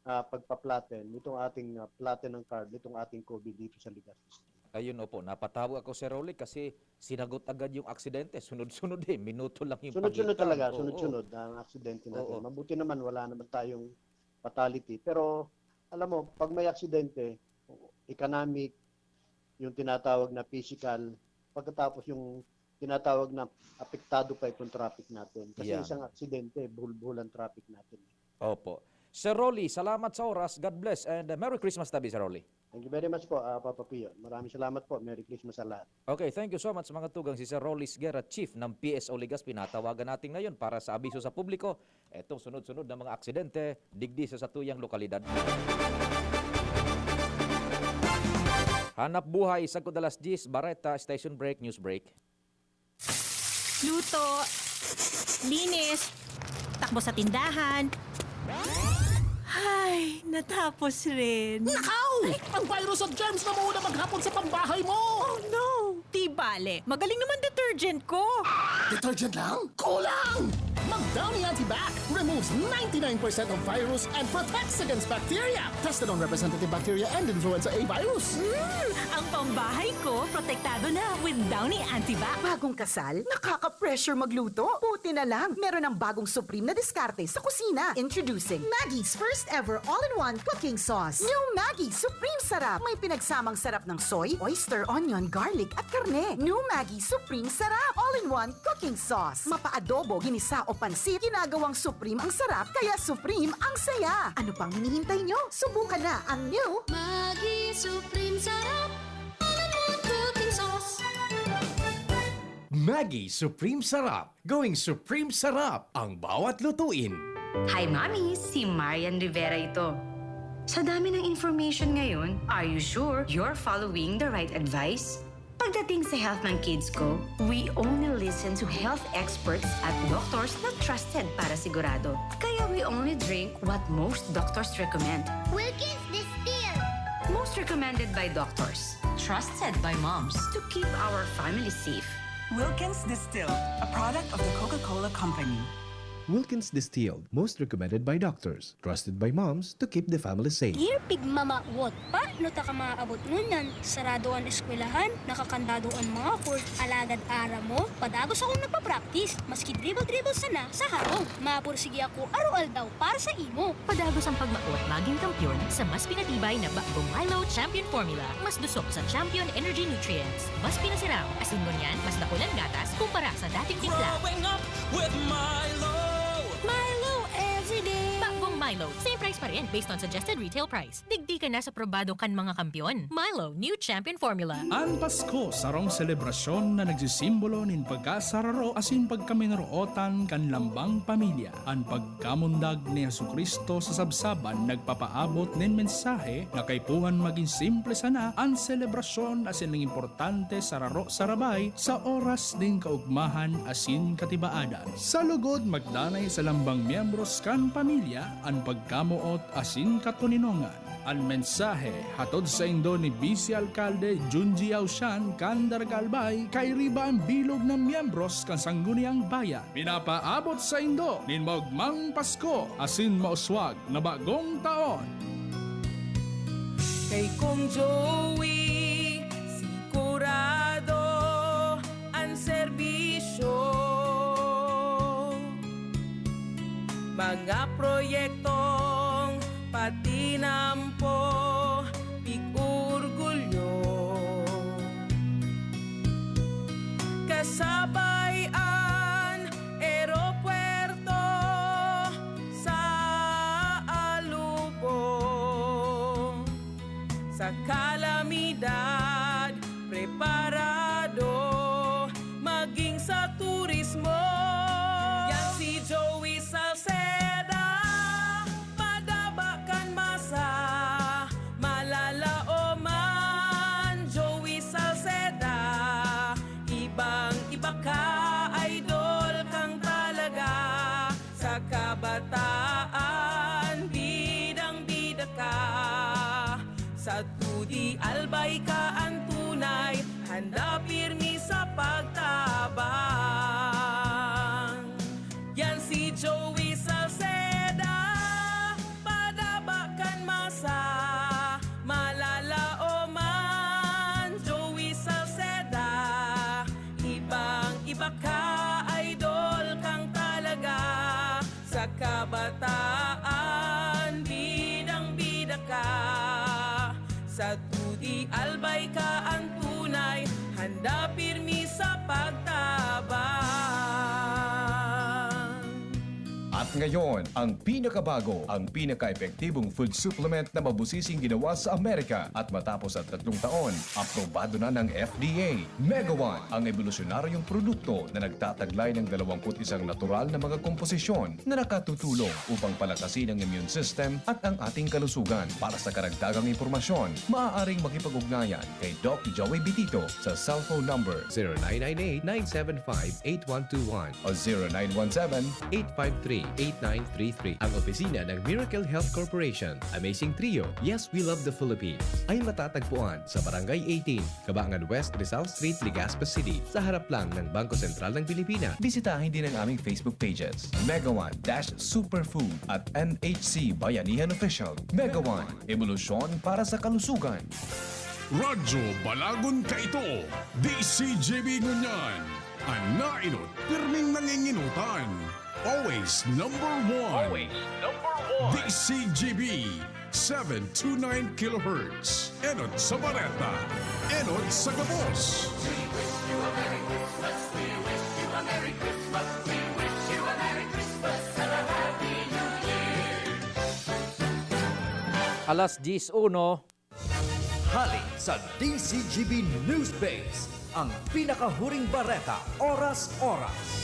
ah, pagpa-flatten nitong ating, ah, platinum curve, nitong ating COVID dito sa Legazpi City. Ayun, opo. Napatawa ako, Sir Rolly, kasi sinagot agad yung aksidente. Sunod-sunod eh. Minuto lang yung Sunod-sunod pagitan. talaga, Oo. sunod-sunod ang aksidente natin. Oo. Mabuti naman, wala naman tayong fatality. Pero, alam mo, pag may aksidente, economic, yung tinatawag na physical, pagkatapos yung tinatawag na apektado pa itong traffic natin. Kasi Yan. isang aksidente, buhol-buhol ang traffic natin. Opo. Sir Rolly, salamat sa oras. God bless and, uh, Merry Christmas tabi, Sir Rolly. Thank you very much po, ah, Papa Pio. Maraming salamat po. Merry Christmas sa lahat. Okay, thank you so much, mga tugang. Si Sir Rolly Sguerra, Chief ng P S O Legazpi, natawagan natin ngayon para sa abiso sa publiko. Etong sunod-sunod na mga aksidente, digdi sa satuyang lokalidad. Hanap buhay, sagkod alas diyes, Bareta, station break, news break. Luto, linis, takbo sa tindahan. Ay, natapos rin. Nakaw! Ang virus at germs na mauna maghapon sa pambahay mo! Oh no! Di bale, magaling naman detergent ko. Detergent lang? Kulang! Mag Downy Antibac removes ninety-nine percent of virus and protects against bacteria. Tested on representative bacteria and influenza A virus. Mm, ang pambahay ko, protektado na with Downy Antibac. Bagong kasal? Nakaka-pressure magluto? Buti na lang, meron ng bagong supreme na diskarte sa kusina. Introducing Maggi's first ever all-in-one cooking sauce. New Maggi Supreme Sarap. May pinagsamang sarap ng soy, oyster, onion, garlic, at karne. New Maggi Supreme Sarap. All-in-one cooking sauce. Mapa-adobo, ginisa o pansit, ginagawang supreme ang sarap, kaya supreme ang saya. Ano pang hinihintay nyo? Subukan na ang new Maggi Supreme Sarap. All-in-one cooking sauce. Maggi Supreme Sarap. Going Supreme Sarap ang bawat lutuin. Hi, Mommy! Si Marian Rivera ito. Sa dami ng information ngayon, are you sure you're following the right advice? Pagdating sa health ng kids ko, we only listen to health experts at doctors na trusted para sigurado. Kaya we only drink what most doctors recommend. Wilkins Distilled. Most recommended by doctors. Trusted by moms. To keep our family safe. Wilkins Distilled, a product of the Coca-Cola Company. Wilkins Distilled, most recommended by doctors, trusted by moms to keep the family safe. Dear Pigmama, what pa? No ta ka maabot ngunyan, sarado an eskwelahan, nakakandado an mga court, alagad aram mo, padagos akong nagpa-practice, maski dribble-dribble sana sa harong. Mapursige ako aroaldaw para sa imo. Padagos ang pagmaot magin kampiyon sa mas pinatibay na Bagong Milo Champion Formula. Mas dusok sa Champion Energy Nutrients. Mas pinasiram, asin ngunyan, mas dakul an gatas kumpara sa dating timpla. Growing up with Milo. Milo everyday. Bagong Milo, same price pa rin based on suggested retail price. Digdi ka na sa probado kan mga kampiyon. Milo, new champion formula. An Pasko, sarong selebrasyon na nagsisimbolo nin pagkasararo asin pagkaminarootan kan lambang pamilya. An pagkamundag ni Jesu-Cristo sa sabsaban nagpapaabot nin mensahe na kaipuhan magin simple sana an selebrasyon asin naging importante sararo-sarabay sa oras nin kaugmahan asin katibaadan. Sa lugod, magdanay sa lambang miyembros kan pamilya an pagkamoot asin katoninongan. An mensahe hatod saindo ni Vice Alkalde Junji Ausian kan Daraga Albay, kairiba an bilog na miyembros kan Sangguniang Bayan. Pinapaabot saindo nin maogmang Pasko asin mauswag na bagong taon. Kay Kong Joey, sigurado an serbisyo. Mga proyektong patinampo, pig-orgulyo. Kasabay an eropuerto sa Alubon. Sa kalamidad, preparado maging sa turismo. Yan si Joey Salceda, padaba kan masa, malalaoman. Joey Salceda, ibang iba ka, idol kang talaga. Sa kabataan, bidang-bida ka. Sa Tudi Albay ka an tunay, handa pirmi sa pagtabang. Yan si Joey Salceda, padaba kan masa, malalaoman. Joey Salceda, ibang iba ka, idol kang talaga. Sa kabataan, bidang-bida ka. Sa Tudi Albay ka an tunay, handa pirmi sa pagtabang. At ngayon, ang pinakabago, ang pinaka-epektibong food supplement na mabusising ginawa sa Amerika at matapos ang tatlong taon, aprobado na ng F D A. Megawan, ang ebolusyonaryong produkto na nagtataglay ng dalawang put isang natural na mga komposisyon na nakatutulong upang palakasin ang immune system at ang ating kalusugan. Para sa karagdagang impormasyon, maaaring makipag-ugnayan kay Doc Joey Bitito sa cellphone number zero nine nine eight, nine seven five, eight one two one o zero nine one seven, eight five three, eight nine three three. Ang opisina ng Miracle Health Corporation, Amazing Trio, Yes, We Love the Philippines, ay matatagpuan sa Barangay eighteen, Kabangan West, Rizal Street, Legazpi City, sa harap lang ng Bangko Sentral ng Pilipinas. Bisitahin din ang aming Facebook pages, Megawan dash Superfood at N H C Bayanihan Official. Megawan, ebolusyon para sa kalusugan. Radyo Balagon kaito, D C G B ngunyan, an nainot pirming nanginginotan. Always number one. Always number one. D C G B, seven two nine kilohertz. Enot sa bareta, enot sa gabos. Alas diyes uno. Hali sa D C G B Newspace, ang pinakahuring bareta, oras-oras.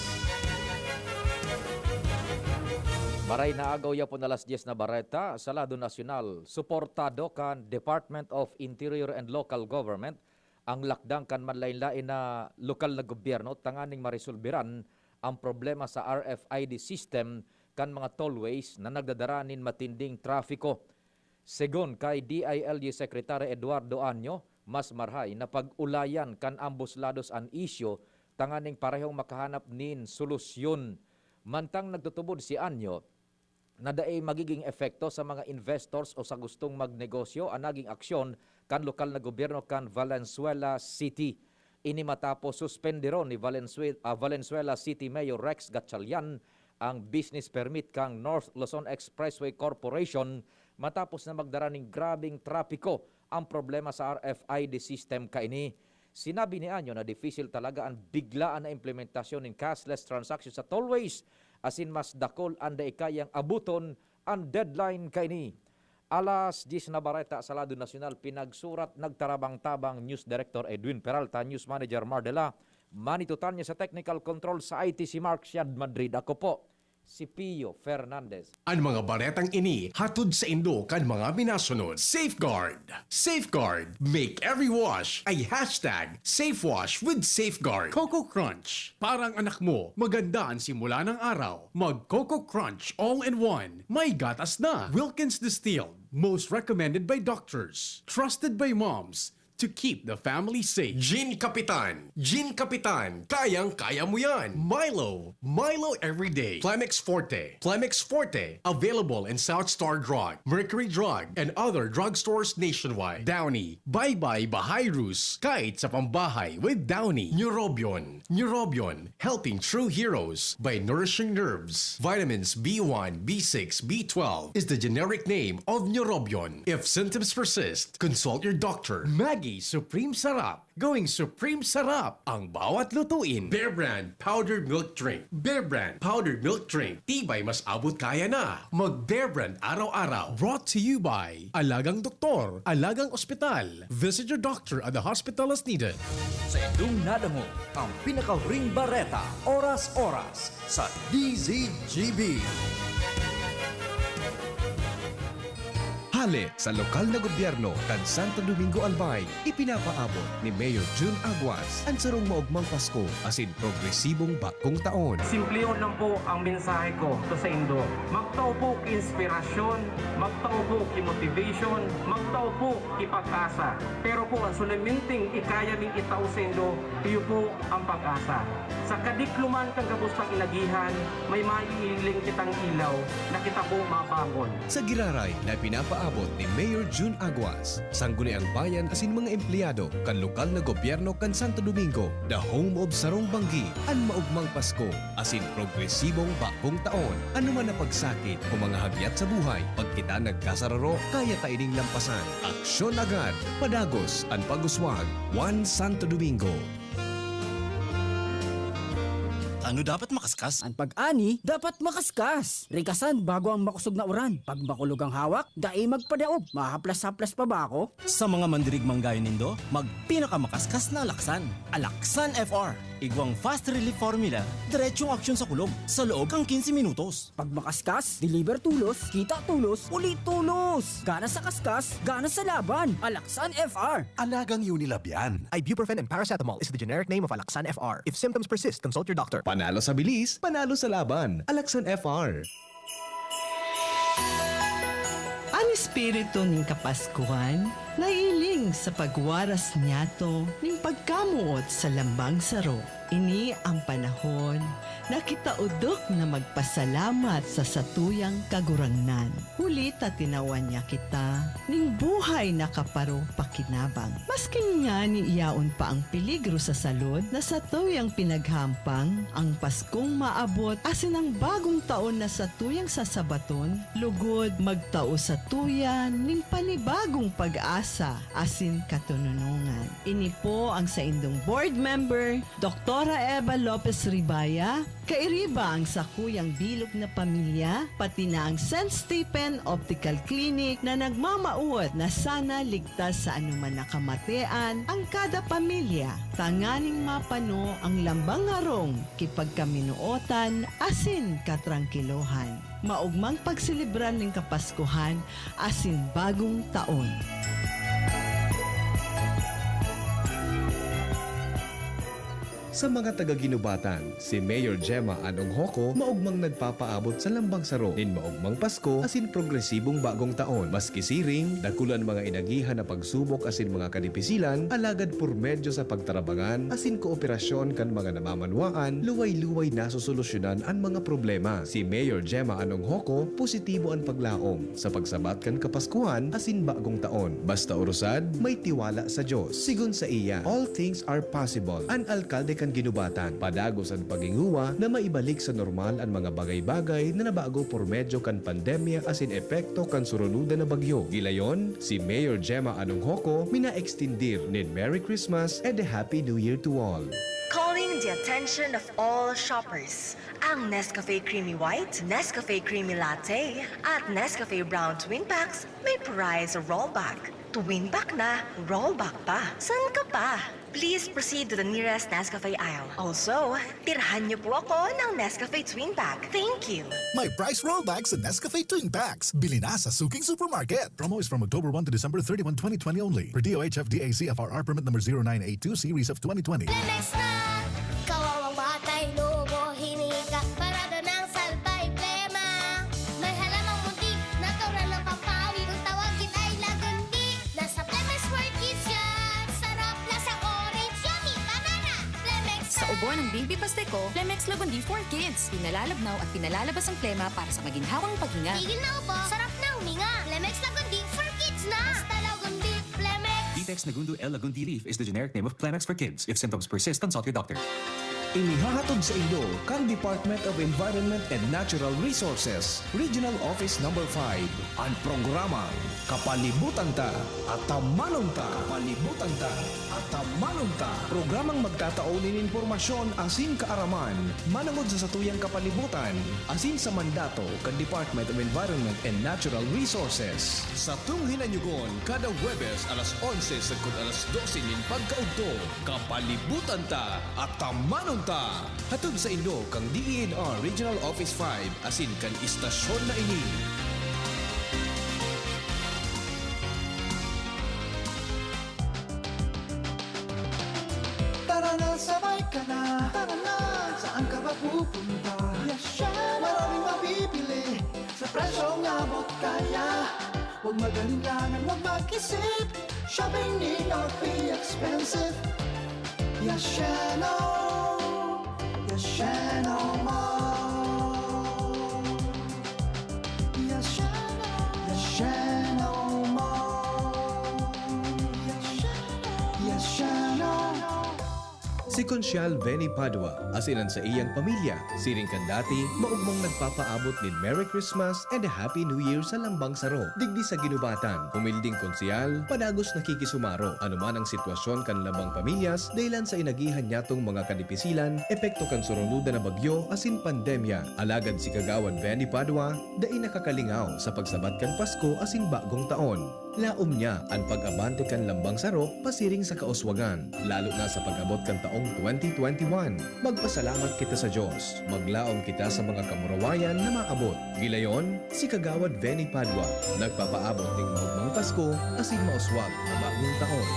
Maray na agaw, yapon alas diyes na bareta sa lado nasyonal. Suportado kan Department of Interior and Local Government ang lakdang kan manlaen-laen na lokal na gobyerno tanganing maresolberan ang problema sa R F I D system kan mga tollways na nagdadara nin matinding trafiko. Segun kay D I L G Secretary Eduardo Año, mas marhay na pag-ulayan kan ambos lados an isyu tanganing parehong makahanap nin solusyon. Mantang nagtutubod si Año na dai magiging epekto sa mga investors o sa gustong magnegosyo an naging aksyon kan lokal na gobyerno kan Valenzuela City. Ini matapos suspenderon ni Valenzuela, ah, Valenzuela City Mayor Rex Gatchalian ang business permit kan North Luzon Expressway Corporation matapos na magdara nin grabeng trapiko ang problema sa R F I D system kaini. Sinabi ni Año na dipisil talaga an biglaan na implementasyon nin cashless transaction sa tollways, asin mas dakul an dai kayang abuton Ang deadline kaini, alas diyes na bareta sa lado nasyonal, pinagsurat, nagtarabang-tabang, News Director Edwin Peralta, News Manager Mardela Manitutanya, sa Technical Control sa I T si Mark Siad Madrid. Ako po, si Pio Fernandez. An mga baretang ini hatod saindo kan mga minasunod. Safeguard. Safeguard. Make every wash a hashtag safe wash with Safeguard. Coco Crunch. Para ang anak mo, maganda ang simula ng araw. Mag Coco Crunch All-in-One. May gatas na. Wilkins Distilled. Most recommended by doctors. Trusted by moms. To keep the family safe. Gin Kapitan. Gin Kapitan. Kayang-kaya mo yan. Milo. Milo everyday. Plemex Forte. Plemex Forte. Available in South Star Drug, Mercury Drug, and other drugstores nationwide. Downy. Bye-bye Bahayrus. Kahit sa pambahay with Downy. Neurobion. Neurobion. Helping true heroes by nourishing nerves. Vitamins B one, B six, B twelve is the generic name of Neurobion. If symptoms persist, consult your doctor. Maggi Supreme Sarap. Going Supreme Sarap ang bawat lutuin. Bear Brand Powdered Milk Drink. Bear Brand Powdered Milk Drink. Tibay mas abot kaya na. Mag Bear Brand araw-araw. Brought to you by Alagang Doktor, Alagang Ospital. Visit your doctor at the hospital as needed. Sa indong nadangog ang pinakahuring bareta, oras-oras, sa D Z G B. Hale sa lokal na gobyerno kan Santo Domingo Albay, ipinapaabot ni Mayor Jun Aguas an sarong maogmang Pasko asin progresibong bagong taon. Simplihon lang po ang mensahe ko to sa indo. Magtao po ki inspirasyon, magtao po ki motivation, magtao po ki pag-asa. Pero po, ang solemneng ikaya ming itao sa indo, iyo po ang pag-asa. Sa kadikloman kan gabos pang inagihan, may maiiling kitang ilaw na kita po mabangon. Sa giraray na pinapaabot ni Mayor Jun Aguas, Sangguniang Bayan asin mga empleyado kan lokal na gobyerno kan Santo Domingo, the home of sarong banggi, an maogmang Pasko, asin progresibong bagong taon. Ano man na pagsakit o mga hagyat sa buhay, pag kita nagkasararo, kaya ta ining lampasan. Aksyon agad, padagos an pag-uswag. One Santo Domingo. Ano dapat makaskas? An pag-ani dapat makaskas. Rikasan bago ang makosog na uran. Pag makulog ang hawak, dai magpadaog. Mahaplas-haplas pa ba ako? Sa mga mandirigmang gayo nindo, magpinakamakaskas na alaksan. Alaksan F R. Igwang fast relief formula, diretsong aksyon sa kulog, sa loob kan quince minutos. Pag makaskas, deliver tolos, kita tolos, uli tolos! Gana sa kaskas, gana sa laban! Alaksan F R! Alagang Unilab yan. Ibuprofen and paracetamol is the generic name of Alaxan F R. If symptoms persist, consult your doctor. Panalo sa bilis, panalo sa laban. Alaksan F R. An espiritu nin Kapaskuhan nahihiling sa pagwaras niyato nin pagkamoot sa lambang saro. Ini an panahon na kita odok na magpasalamat sa satuyang Kagurangnan, huli ta tinawan niya kita nin buhay na kaparopakinabang. Maski ngani yaon pa ang peligro sa salud na satuyang pinaghahampang, ang Paskong maabot asin ang Bagong Taon na satuyang sasabaton, lugod magtao satuya nin panibagong pag-asa asin katononongan. Ini po ang saindong board member, Doktora Eva Lopez Ribaya, kairiba ang sakuyang bilog na pamilya, pati na ang Saint Stephen Optical Clinic na nagmamawot na sana ligtas sa anuman na kamatean ang kada pamilya, tanganing mapano ang lambang harong ki pagkaminootan asin katrangkilohan. Maogmang pagselebrar nin Kapaskuhan asin Bagong Taon. Sa mga taga-Guinobatan, si Mayor Gemma Anong Hoco maogmang nagpapaabot sa lambang saro nin maogmang Pasko asin progresibong Bagong Taon. Maski siring, dakul an mga inagihan na pagsubok asin mga kadipisilan, alagad por medyo sa pagtarabangan asin kooperasyon kan mga namamanwaan, luway-luway nasosolusyonan an mga problema. Si Mayor Gemma Anong Hoco, positibo an paglaom sa pagsabat kan Kapaskuhan asin Bagong Taon. Basta orosad, may tiwala sa Dios. Sigon saiya, all things are possible. An alkalde kan Guinobatan, padagos an paghingowa na maibalik sa normal an mga bagay-bagay na nabago por medyo kan pandemya asin epekto kan surunodan na bagyo. Gilayon, si Mayor Gemma Anong Hoco mina-extindir nin Merry Christmas and a Happy New Year to all. Calling The attention of all shoppers. Ang Nescafe Creamy White, Nescafe Creamy Latte, at Nescafe Brown Twin Packs may prize rollback. Twin pack na, rollback pa. San ka pa? Please proceed to the nearest Nescafe aisle. Also, tirhan niyo po ako ng Nescafe Twin Pack. Thank you! May price rollback sa Nescafe Twin Packs. Bili na sa suking supermarket. Promo is from October one to December thirty-one, twenty twenty only. Per D O H F D A C F R R permit number zero nine eight two series of twenty twenty. Lemex na! Kawawang batay, lobo, hininga, parada ng salbay, plema. May halamang munti, natural ng pampawi. Kung tawagin ay lagundi, nasa Lemex for Kids yan. Sarap, lasa orange, yummy, banana. Lemex Sa na! Ubo ng Baby Pasteco, Lemex Lagundi for Kids. Pinalalabnaw at pinalalabas ang plema para sa maginhawang paghinga. Tigil na ubo, sarap na huminga. Lemex Lagundi for Kids na! Basta Lagundi, Lemex! Ditex Nagundu L Lagundi Leaf is the generic name of Plemex for Kids. If symptoms persist, consult your doctor. Inihahatod saindo kan Department of Environment and Natural Resources, Regional Office Number five, an programang Kapalibutan Ta, Atamanon Ta. Kapalibutan Ta, Atamanon Ta. Programang magtatao nin impormasyon asin kaaraman manongod sa satuyang kapalibutan asin sa mandato kan Department of Environment and Natural Resources. Satong hinanyugon kada Huwebes alas onse sagkod alas dose nin pagkaudto. Kapalibutan Ta, Atamanon Ta! Hatod saindo kan D E N R Regional Office five asin kan istasyon na ini. Tara na, sabay ka na. Tara na, saan ka ba pupunta? Yes, siya na. Maraming mabibili sa presyong abot kaya. Huwag mag-alinlangan, huwag mag-isip. Shopping need not be expensive. Yes, siya na. Yes, siya na, ma. Yes, siya na. Yes, siya na, ma. Yes, siya na. Yes, siya na. Si Konsyal Benny Padua asin an saiyang pamilya, siring kan dati, maogmang nagpapaabot nin Merry Christmas and a Happy New Year sa Lambang Saro. Digdi sa Guinobatan, humilding konsyal, padagos nakikisumaro, anoman ang sitwasyon kan lambang pamilyas, dahilan sa inagihan niyatong mga kadipisilan, epekto kan surunodan na bagyo asin pandemya. Alagad si Kagawad Benny Padua, dai nakakalingaw sa pagsabat kan Pasko asin Bagong Taon. Laom niya an pag-abante kan lambang saro pasiring sa kauswagan, lalo na sa pag-abot kan taong twenty twenty-one. Magpasalamat kita sa Dios. Maglaom kita sa mga kamurawayan na maabot. Gilayon, si Kagawad Benny Padua, nagpapaabot ning maogmang Pasko asin mauswag na Bagong Taon.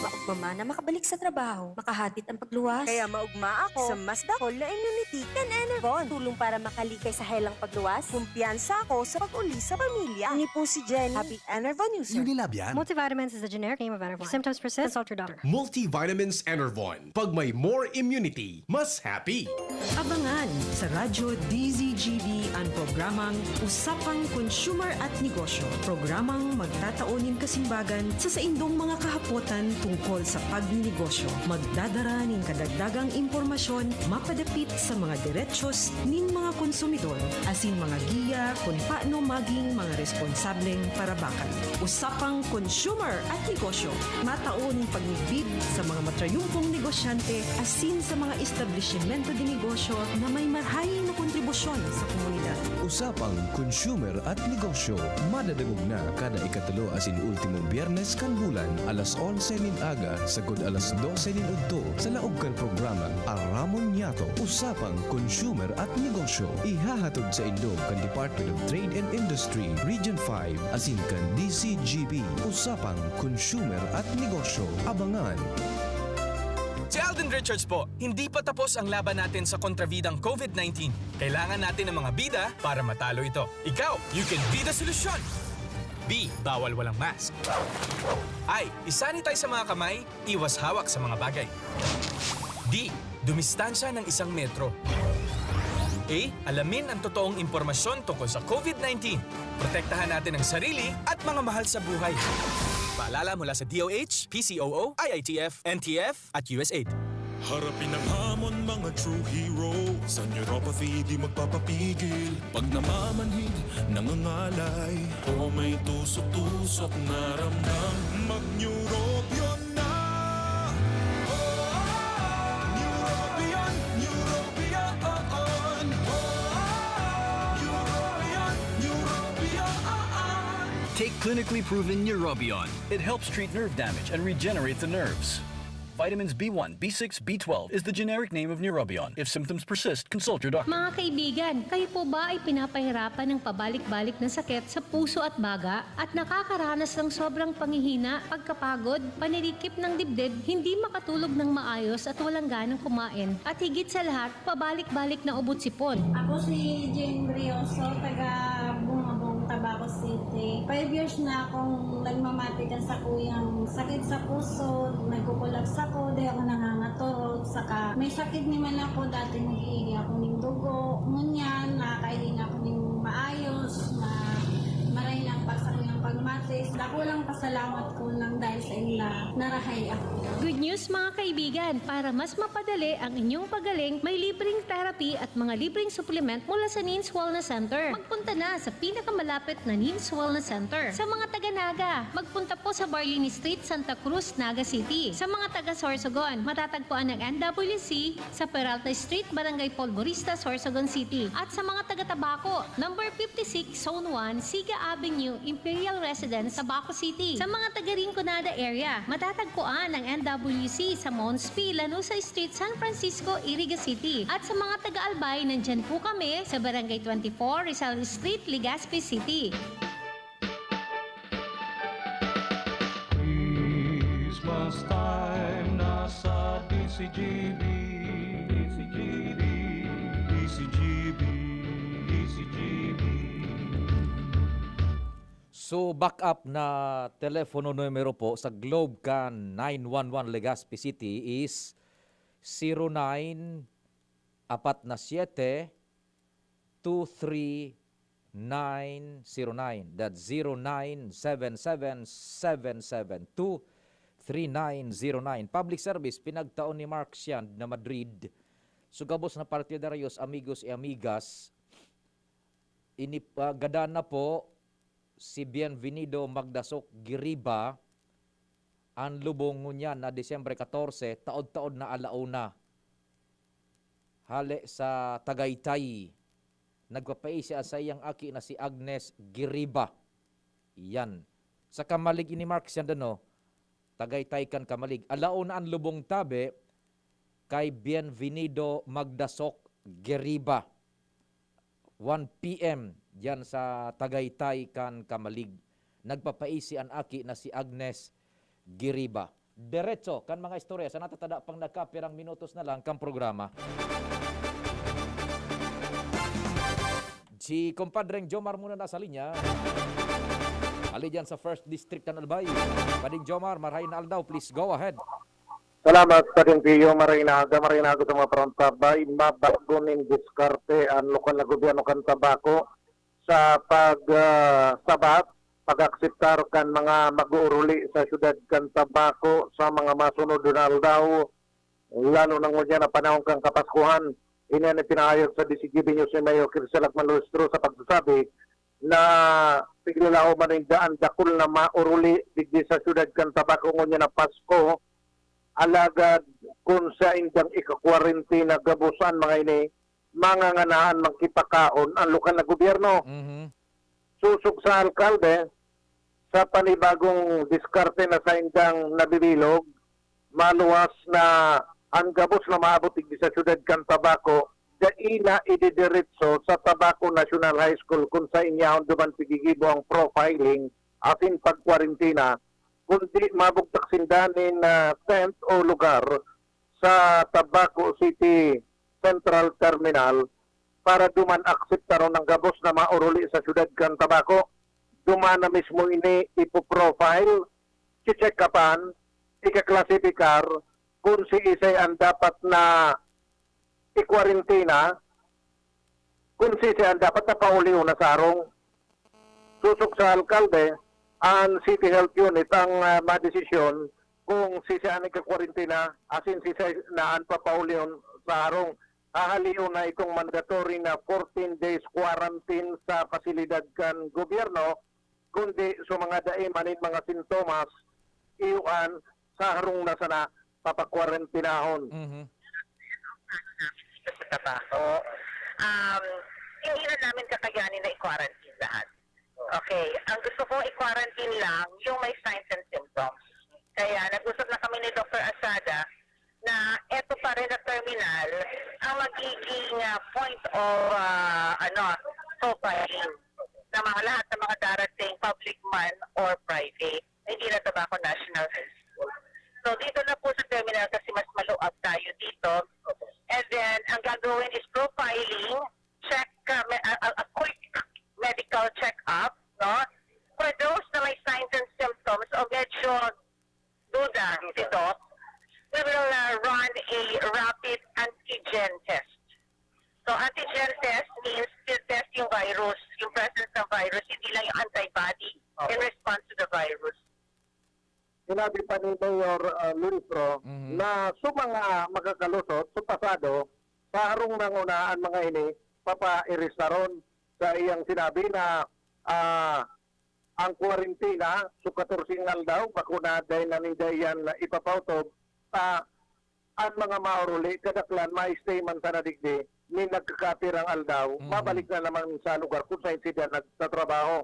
Maogma man na makabalik sa trabaho, makahatid ang pagluwas. Kaya maogma ako sa mas dakul na immunity kan Enervon. Tulong para makalikay sa helang pagluwas. Kumpiyansa ako sa pag-uli sa pamilya. Ini po si Jenny. Happy Enervon user. Unilab yan. Multivitamins is the generic name of Enervon. If symptoms persist, consult your doctor. Multivitamins Enervon. Pag may more immunity, mas happy. Abangan sa Radyo D Z G B ang programang Usapang Consumer at Negosyo. Programang magtatao nin kasimbagan sa saindong mga kahapotan tungkol sa pagninegosyo. Magdadara nin kadagdagang impormasyon mapadapit sa mga derechos nin mga konsumidor asin mga giya kun paano maging mga responsableng parabakan. Usapang Consumer at Negosyo, matao nin pagmidbid sa mga matrayumpong negosyante asin sa mga establisimento de negosyo na may marahay na kontribusyon sa komunidad. Usapang Consumer at Negosyo, madadangog na kada ikatulo asin ultimong Biyernes kan bulan, alas onse nin aga sagkod alas dose nin udto, sa laog kan programang Aramon Niyato, Usapang Consumer at Negosyo. Ihahatod saindo kan Department of Trade and Industry, Region five, asin kan D Z G B, Usapang Consumer at Negosyo. Abangan! Si Alden Richards po. Hindi pa tapos ang laban natin sa kontrabidang covid nineteen. Kailangan natin ng mga bida para matalo ito. Ikaw, you can be the solution! B, bawal walang mask. I, isanitize sa mga kamay, iwas hawak sa mga bagay. D, dumistansya ng isang metro. A, alamin ang totoong impormasyon tungkol sa covid nineteen. Protektahan natin ang sarili at mga mahal sa buhay. Paalala mula sa D O H, P C O O, I I T F, N T F, at U S A I D. Harapin ang hamon, mga true heroes. Ang neuropathy di magpapapigil. Pag namamanhid, nangangalay, o may tusok-tusok na ramdam, mag-Neurobion na! Clinically proven Neurobion. It helps treat nerve damage and regenerate the nerves. Vitamins B one, B six, B twelve is the generic name of Neurobion. If symptoms persist, consult your doctor. Mga kaibigan, kayo po ba ay pinapahirapan ng pabalik-balik na sakit sa puso at baga at nakakaranas ng sobrang panghihina, pagkapagod, panirikip ng dibdib, hindi makatulog ng maayos at walang ganang kumain, at higit sa lahat, pabalik-balik na ubot-sipon? Ako si Jane Brioso, taga Bungabong, Tabaco City. Five years na akong nagmamati kan sakuyang sakit sa puso, nagkukulaps ako, di ako nangangaturog, saka may sakit naman ako, dati nag-iihi ako ning dugo. Ngunyan, nakakahinga ako ning maayos, na maray lang pa sa kanyang pagmatis. Dakulang pasalamat ko lang dahil sa inla, narahay ako. Good news, mga kaibigan! Para mas mapadali ang inyong pagaling, may libreng therapy at mga libreng supplement mula sa Nins Wellness Center. Magpunta na sa pinakamalapit na Nins Wellness Center. Sa mga taga Naga, magpunta po sa Barlini Street, Santa Cruz, Naga City. Sa mga taga Sorsogon, matatagpuan ang N W C sa Peralta Street, Barangay Polvorista, Sorsogon City. At sa mga taga Tabaco, number fifty-six, Zone one, Siga Avenue, Imperial Residence, Tabaco City. Sa mga taga Rinconada area, matatagpuan ang N W C sa Mons P, Lanusa Street, San Francisco, Iriga City. At sa mga taga Albay, nandyan po kami sa Barangay twenty-four, Rizal Street, Legazpi City. Christmas time na sa D C G B, D C G B, D C G B, D C G B. So, back up na telepono numero po sa Globe kan nine one one Legazpi City is zero nine apat na siyete two three nine zero nine. That's zero nine seven seven seven seven two three nine zero nine. Public service, pinagtaon ni Mark Siand na Madrid. So, gabos na partidaryos, amigos e amigas, ini, ah, gadan na po si Bienvenido Magdasok Giriba, an lubong ngunyan na Disyembre katorse, taod-taod na ala una. Hale sa Tagaytay, nagpapaisi an saiyang aki na si Agnes Giriba. Yan. Sa Camalig ini, Mark, siya dano, Tagaytay kan Camalig. Ala una an lubong tabi kay Bienvenido Magdasok Giriba. One P M diyan sa Tagaytay kan Camalig. Nagpapaisi an aki na si Agnes Giriba. Diretso kan mga istorya sa natatada pang nakapirang minutos na lang kan programa. Si Compadreng Jomar muna nasa linya. Ali dyan sa First District kan Albay. Pading Jomar, marahay na aldaw, please go ahead. Salamat, Pading Pio. Maray na aga, maray na aga sa mga parantabay. Mabago ning diskarte ang lokal na gobyerno kan Tabaco sa pag, ah, sabat, pag-akseptar kan mga mag-uuruli sa siyudad kan Tabaco sa mga masunod na aldaw, lalo na ngunyan na panahon kan Kapaskuhan. Ini an ipinahayag sa D C G B News ni Mayor Kirsa Lagman Lustro sa pagsasabi na piglalaom man ninda an dakul na mauruli digdi sa siyudad kan Tabaco ngunyan na Pasko. Alagad kun saindang ikakwarentina gabos an mga ini, manganganaan magkipakaon ang lokal na gobyerno. Mhm. Sosog sa alkalde, sa panibagong diskarte na saindang nabibilog, maluwas na an gabos na maabot digdi sa siyudad kan Tabaco, dai na ididiretso sa Tabaco National High School kun sain yaon duman pigigibo ang profiling asin pagkwarentina, kundi mabugtak sinda nin, ah, tent o lugar sa Tabaco City Central Terminal para duman akseptaron ang gabos na mauruli sa siyudad kan Tabaco. Duman na mismo ini ipo-profile, chichekapan, ikaklasifikar kun siisay an dapat na ikwarentina, kun siisay an dapat na paulion na sa harong. Sosog sa alkalde, an City Health Unit ang, ah, madesisyon kung siisay an ikakwarentina asin siisay na an papaulion sa harong. Hahalion na itong mandatory na fourteen days quarantine sa pasilidad kan gobyerno, kundi sa mga dai man nin mga sintomas, iyo an sa harong na sana papakwarentinahon. Mhm. Sa Tabaco, um, hindi na namin kakayanin na i-quarantine lahat. Okay, ang gusto kong i-quarantine lang yung may signs and symptoms. Kaya nag-usap na kami ni Doctor Asada na eto pa rin sa terminal ang magiging, ah, point of, ah, ano, profiling ng mga lahat ng mga darating, public man or private. Hindi na Tabaco National High School. So dito na po sa terminal kasi mas maluag tayo dito. And then, ang gagawin is profiling, check, ah, me- a, a- a quick medical check-up, no? For those na may signs and symptoms o medyo duda si Doc, we will, ah, run a rapid antigen test. So, antigen test means still test yung virus, yung presence ng virus, hindi lang yung antibody in response to the virus. Sinabi pa ni Mayor uh, Luis Ro Mhm. na sa mga makakalusot, sa pasado, sa harong nanguna ang mga ini, papairistaron sa iyang sinabi na ah, ang kwarentina, so katorse nga aldaw, bako na dahil na ninda iyan na ipapautob, ah, ang mga mauruli, kadaklan, ma-stay man sana digdi, ni nagkakapirang aldaw, Mhm. mabalik na naman sa lugar kung saan sila nagtatrabaho.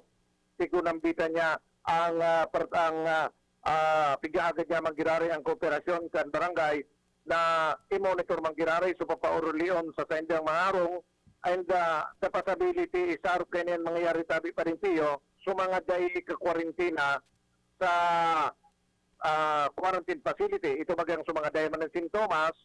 Tikunambitan niya ang, ah, part, ang ah, ah, pighaagad niya manggiraray ang kooperasyon kan barangay na i-monitor manggiraray so papaurulion sa saindang mga harong and ah, the possibility is arog kaiyan mangyayari tabi pa rin tiyo so mga dai ka-quarantine sa ah, quarantine facility. Ito bagang so mga dai man ang sintomas,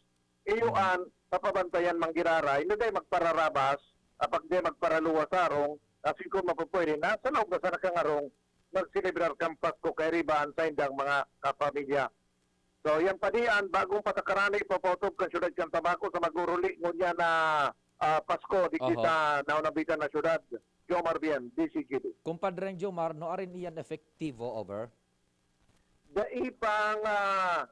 iyoan, papabantayan manggiraray, na dai magpararabas, apag dai magparaluwas sa harong, asin kung mapupwede na, sa laog na sana kan harong, magselebrar kan Pasko kairiba an saindang mga kapamilya. So, yan pa diyan, bagong patakaran na ipapautob kan siyudad kan Tabaco sa mag-uruli ngunyan na ah, Pasko digdi Oho. sa naunambitan na siyudad. Jomar Bien, D C G B. Kumpadreng Jomar, no arin iyan epektibo, over? Dai pang ah,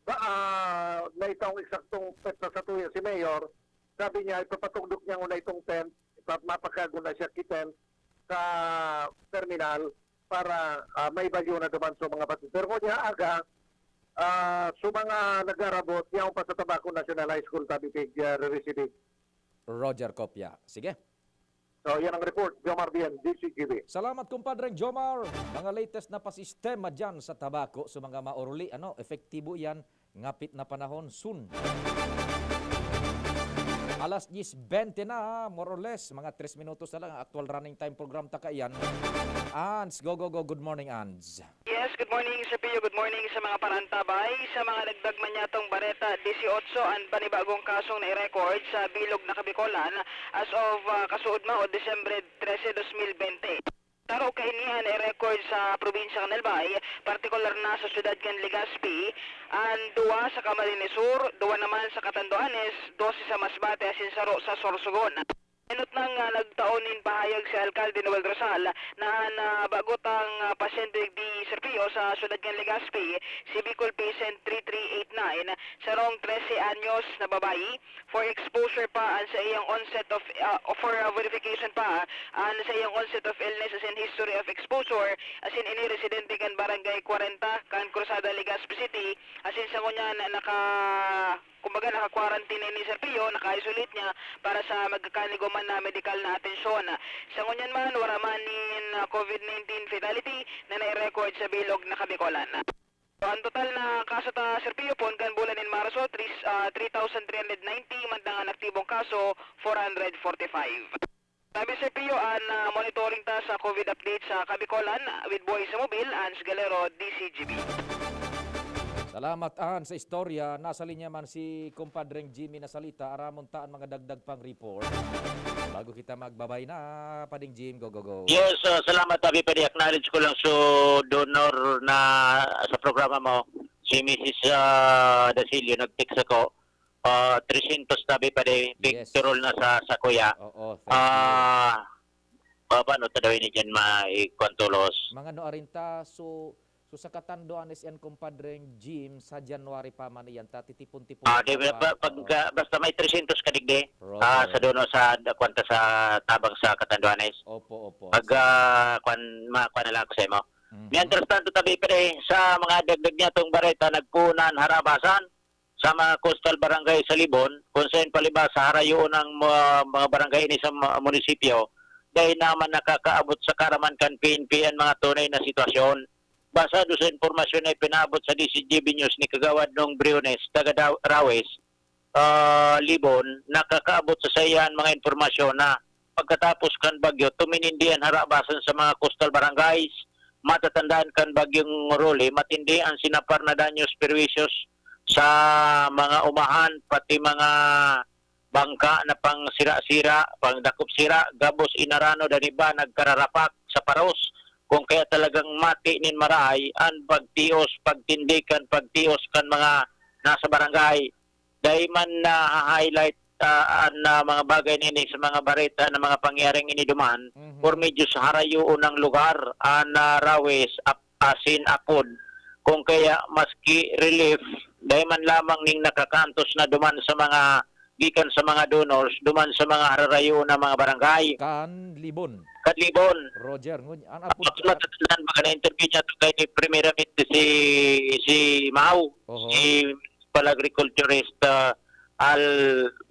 ba, ah, naitong eksaktong petsa sa tuya si Mayor. Sabi niya, ipapatugdok niya muna itong tent, ipa- mapakago na siya ki tent sa terminal para ah, may bagyo na duman sa mga pasahero. Ngunyan aga, ah, sa mga nag-arabot, yaon pa sa Tabaco National High School, tabi kay uh, Recibe. Roger Copia. Sige. So, yan ang report. Jomar Bien, D C G B. Salamat, kumpadreng Jomar. Mga latest na pasistema dyan sa Tabaco, sa mga mauruli, ano, epektibo yan, ngapit na panahon, soon. Alas diyes bente na, more or less, mga tres minutos na lang, ang actual running time program ta kaiyan. Ans, go, go, go, good morning, Ans. Yes, good morning, Sir Pio. Good morning sa mga parantabay. Sa mga dagdag man niyatong bareta, disiotso an panibagong kasong nai-record sa bilog na Kabikolan as of ah, kasuodma o Disyembre trese, dos mil bente. Saro kaini an nai-record sa probinsya kan Albay, partikular na sa siyudad kan Legazpi, an duwa sa Camarines Sur, duwa naman sa Catanduanes, dose sa Masbate asin saro sa Sorsogon. Enot nang ah, nagtao nin pahayag si Alkalde Noel Rosal na an ah, bago tang ah, pasyente digdi, Sir Pio, sa siyudad kan Legazpi, si Bicol Patient three three eight nine, sarong trese anyos na babayi, for exposure pa an sa iyang onset of, ah, for ah, verification pa an sa iyang onset of illness asin history of exposure, asin ini residente kan Barangay kwarenta kan Cruzada, Legazpi City, asin sa ngunyan naka kumbaga, naka-quarantine ini, Sir Pio, naka-isolate niya para sa magkakanigo man na medikal na atensyon. Sa ngunyan man, wara man nin ah, COVID nineteen fatality na nai-record sa bilog na Kabikolan. So, ang total na kaso ta, Sir Pio, poon kan bulan nin Marso, three, ah, three thousand three hundred ninety, mantang an aktibong kaso, four hundred forty-five. Sabi, Sir Pio, an ah, monitoring ta sa COVID update sa Kabikolan with Boy sa Mobil, Ans Galero, D C G B. Salamat, An. Sa istorya, nasa linya man si Kumpadreng Jimmy Nasalita. Aramon ta an mga dagdag pang report. Bago kita magbabay na, Pading Jim, go, go, go. Yes, uh, salamat, Abi Padi. Acknowledge ko lang so donor na sa programa mo, si Missus Uh, Dasilio, nag-text ako. Uh, three hundred, Abi Padi, Yes. picture na sa, sa kuya. Oo, thank you. Ah, uh, paano ta daw ini dyan maikuan tulos? Mga no arinta, so, so sa Catanduanes and Kumpadreng Jim, sa January pa man iyan, ta titipon-tipon Ah, na di ba, pa. pag, pag, Oo. ah, basta may three hundred ka digdi, Roger. ah, sa dono sa kwanta sa tabang sa Catanduanes. Opo, opo. Pag, ah, kwan, ma, kwan na lang ako sa imo. Mhm. Mientras tanto, tabi pa rin, sa mga dagdag niya tong bareta, nagpunan, harabasan, sa mga coastal barangay sa Libon, kung saan palibasa, harayoon ang mga, mga barangay ini sa mga munisipyo, dai naman nakakaabot sa karaman kan P N P an mga tunay na sitwasyon. Basado sa impormasyon na ipinaabot sa D Z G B News ni Kagawad Nong Briones, taga Daw-, Rawes, ah, Libon, nakakaabot sa saiya an mga impormasyon na pagkatapos kan bagyo, tuminindi an harabasan sa mga coastal barangays. Matatandaan kan bagyong Rolly, matindi an sinapar na danyos perwisyo sa mga umahan, pati mga bangka na pangsira-sira, pangdakop sira, gabos inaranod an iba nagkararapak sa paros. Kung kaya talagang mati nin marahay an pagtios, pagtindi kan pagtios kan mga nasa barangay. Dai man na-highlight, ah, an, ah, mga bagay na ini sa mga bareta na mga pangyaring ini duman, Mhm. or medyo sa harayoon ng lugar, an, ah, Rawes, ap-, asin, apod. Kung kaya, maski relief, dai man lamang ning nakakantos na duman sa mga, gikan sa mga donors, duman sa mga hararayoon na mga barangay. Kan Libon. Kan Libon. Roger, ngun-, an apod Tapos ka- matatandaan, baka na-interview niya to kay ni Primeramente si, si Mau, Oho. si municipal agriculturist, ah, Al,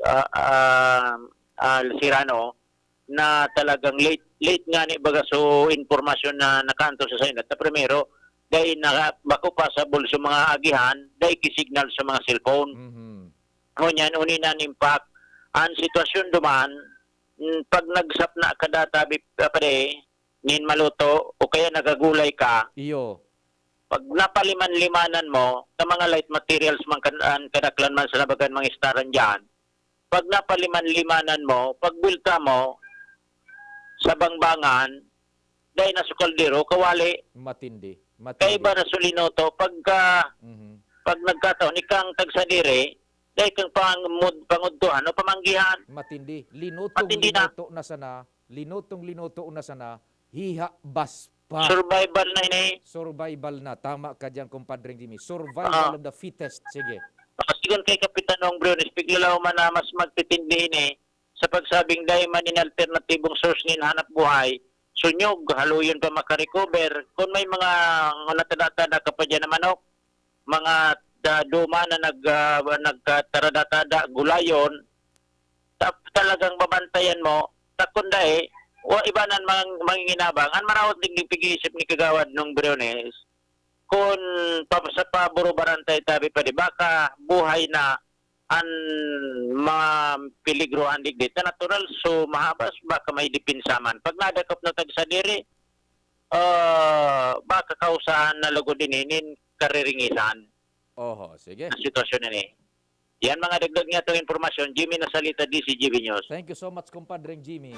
ah, ah, Al Sirano, na talagang late, late nga ni baga so impormasyon na nakanto sa Senate na primero, dahil na, bako pa sa bulso mga agihan, dahil kisignal sa mga cellphone. Mhm. Ngunyan, uni na nin pak, ang sitwasyon duman, mm, pag nagsapna ka data, bi-, ah, pare, nin maluto, o kaya nagagulay ka, Iyo. pag napaliman-limanan mo, sa mga light materials man kan-, an kadaklan man sa nabagan mga istaran diyan, pag napaliman-limanan mo, pag bulta mo, sa bangbangan, dahil na sa kaldero, kawali. Matindi. Matindi. Kaiba na sa linoto, pagka, Mhm. pag nagkataon, ikang tagsadiri, dahil kang pangud-, pangudtuhan o pamanggihan. Matindi. Linutong Matindi na. linoto na sana. Linutong linoto na sana. Hiha, bas pa. Survival na ini. Survival na. Tama ka diyan, Compadre Jimmy. Survival Ah. of the fittest. Sige. Ah, sigon kay Kapitan Ong Briones, piglalaw man na mas magtitindi ini sa pagsabing dai man in alternatibong source nin hanap buhay, sunyog, haluyon pa makarecover. Kung may mga natada-tada ka pa diyan na manok, mga da-, duma na nag-, ah, nagkatarada-tada, gulayon, ta-, talagang babantayan mo, ta kun dai, wa, iba nan mang-, manginginabang. An maraot digdi pag-iisip ni Kagawad Nong Briones, kun pa-, sa paboro barantay tabi pa di, baka buhay na an mga peligrohan digdi. Ta natural, so mahabas, baka may depensa man. Pag nadakop na tagsadiri, ah, baka kausahan na lugod ini nin kariringisan Oho, sige. na sitwasyon ini. Yan mga dagdag niya itong impormasyon. Jimmy Nasalita, D Z G B News. Thank you so much, Compadre Jimmy.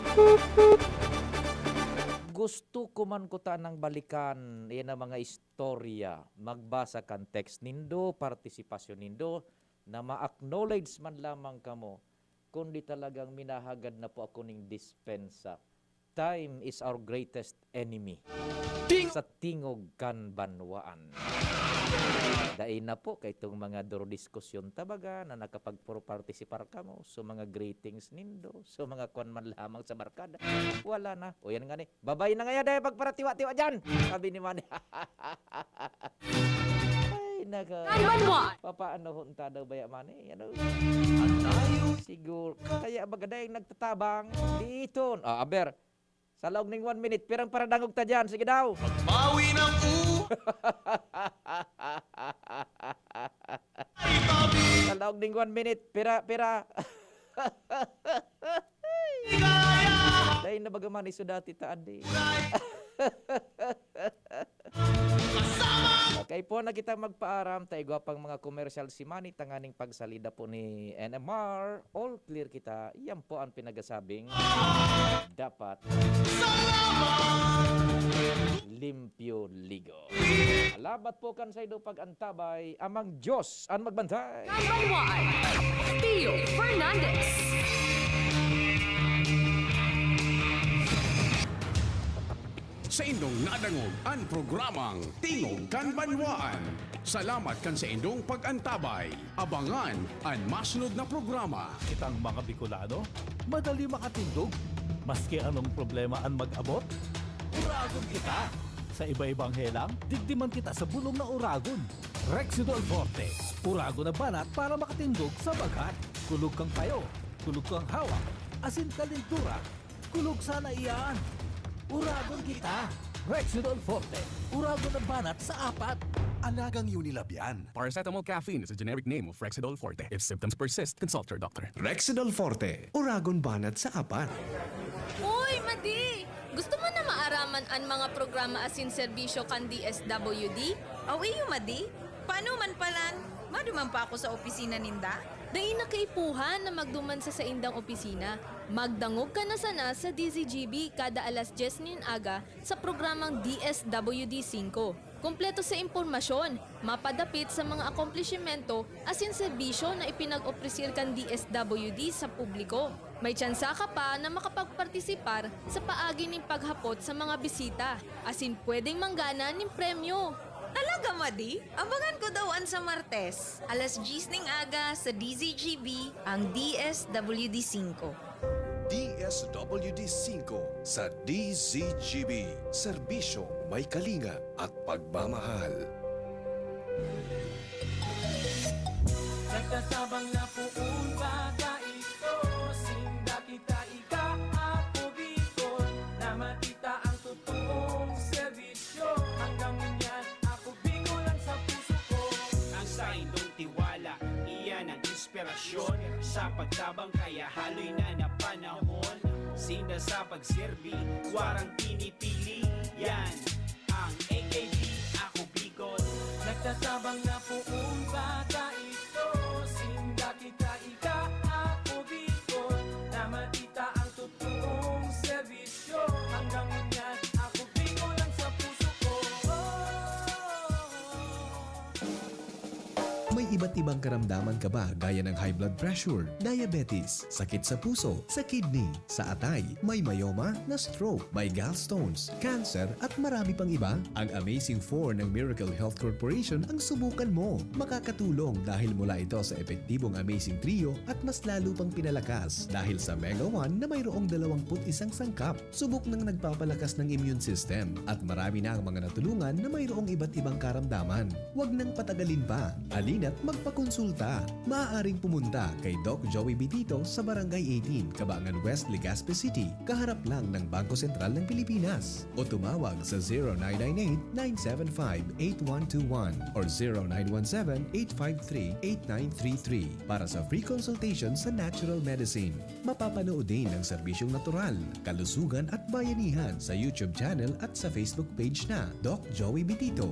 Gusto ko man kuta nang balikan, yan ang mga istorya. Magbasa kan text nindo, partisipasyon nindo, na ma-acknowledge man lamang kamo, kundi talagang minahagad na po ako ning dispensa. Time is our greatest enemy. Ting- Sa tingog kan banwaan. Dai na po kay itong mga durdiskusyon ta baga na nakapagpro-partisipar kamo. So, mga greetings nindo. So, mga kwan man lamang sa barkada. Wala na. O yan nga ni. Babay na ngaya dahil pagparatiwa-tiwa dyan. Sabi ni Manny. Ay, nako. Kan banwaan. Papaano ho ta daw baya, Manny? Ano? Siguro. Kaya baga dahil nagtatabang. Diton. Ah, aber. Sa laog ning one minute, pirang paradangog ta dyan? Sige daw. Magbawi ng u- Ay, papi. Sa laog ning one minute, pira, pira. Dahil na baga man iso dati ta, adi. Kasama. Okay po na kita magpaaram. Ta igwa pang mga komersyal si Manny tanganing pagsalida po ni N M R. All clear kita. Yan po ang pinagasabing dapat Salamat. limpyo ligo. Alabat po kan saindo pag-antabay, amang Diyos an magbantay. Kan Banwaan, Theo Fernandez. Saindong nadangog an programang Tingog kan Banwaan. Salamat kan saindong pag-antabay. Abangan an masunod na programa. Kitang mga Bicolano, madali makatindog. Maski anong problema an mag-abot, uragon kita. Sa iba-ibang helang, digdi man kita sa bulong na uragon. Rexidol Forte, uragon na banat para makatindog sa bagat. Kulog kang payo, kulog kang hawak, asin kalintura. Kulog sana iyan! Uragon kita! Rexidol Forte, uragon na banat sa apat! Alagang Unilab yan. Paracetamol caffeine is a generic name of Rexidol Forte. If symptoms persist, consult your doctor. Rexidol Forte, uragon banat sa apat. Hoy, Madi! Gusto mo na maaraman an mga programa asin serbisyo kan D S W D? Aw iyo, Madi? Paano man palan? Maduman pa ako sa opisina ninda? Dai na kaipuhan na magduman sa saindang opisina. Magdangog ka na sana sa D Z G B kada alas dyes nin aga sa programang D S W D singko. Kompleto sa impormasyon, mapadapit sa mga akomplishimento asin serbisyo na ipinag-opresir kan D S W D sa publiko. May tsansa ka pa na makapagpartisipar sa paagi nin paghapot sa mga bisita, asin pwedeng manggana nin premyo. Talaga, Madi? Abangan ko daw an sa Martes, alas dyes ning aga sa D Z G B, ang D S W D singko. D S W D singko sa D Z G B, serbisyong may kalinga at pagmamahal. Nagtatabang na poon baka ito, sinda kita ika ako Bicol, na makita ang totoong serbisyo. Hanggang ngunyan, ako Bicol lang sa puso ko. Ang saindong tiwala, iyan ang inspirasyon sa pagtabang, kaya haloy na na panahon. Sinda sa pagserbi, warang pinipili yan. Ang A K B, ako Bicol. Nagtatabang na poon baka ito, sinda kita ika ako Bicol, na makita ang totoong serbisyo. Hanggang ngunyan, ako Bicol lang sa puso ko. May iba't ibang karamdaman ka ba gaya ng high blood pressure, diabetes, sakit sa puso, sa kidney, sa atay, may myoma, na-stroke, may gallstones, cancer at marami pang iba? Ang Amazing four ng Miracle Health Corporation ang subukan mo. Makakatulong dahil mula ito sa epektibong Amazing Trio at mas lalo pang pinalakas dahil sa Mega one na mayroong dalawampu't isang sangkap. Subok nang nagpapalakas ng immune system at marami na ang mga natulungan na mayroong iba't ibang karamdaman. Huwag nang patagalin pa. Halina't magpakonsulta. Maaaring pumunta kay Doc Joey Bitito sa Barangay eighteen, Cabangan West, Legazpi City, kaharap lang ng Bangko Sentral ng Pilipinas. O tumawag sa zero nine nine eight, nine seven five, eight one two one or zero nine one seven, eight five three, eight nine three three para sa free consultation sa natural medicine. Mapapanood din ang serbisyong natural, kalusugan at bayanihan sa YouTube channel at sa Facebook page na Doc Joey Bitito.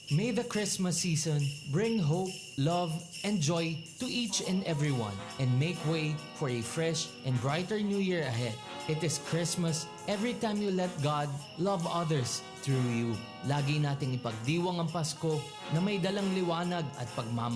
May the Christmas season bring hope, love, and joy to each and everyone and make way for a fresh and brighter new year ahead. It is Christmas every time you let God love others through you. Lagi nating ipagdiwang ang Pasko na may dalang liwanag at pagmamahal.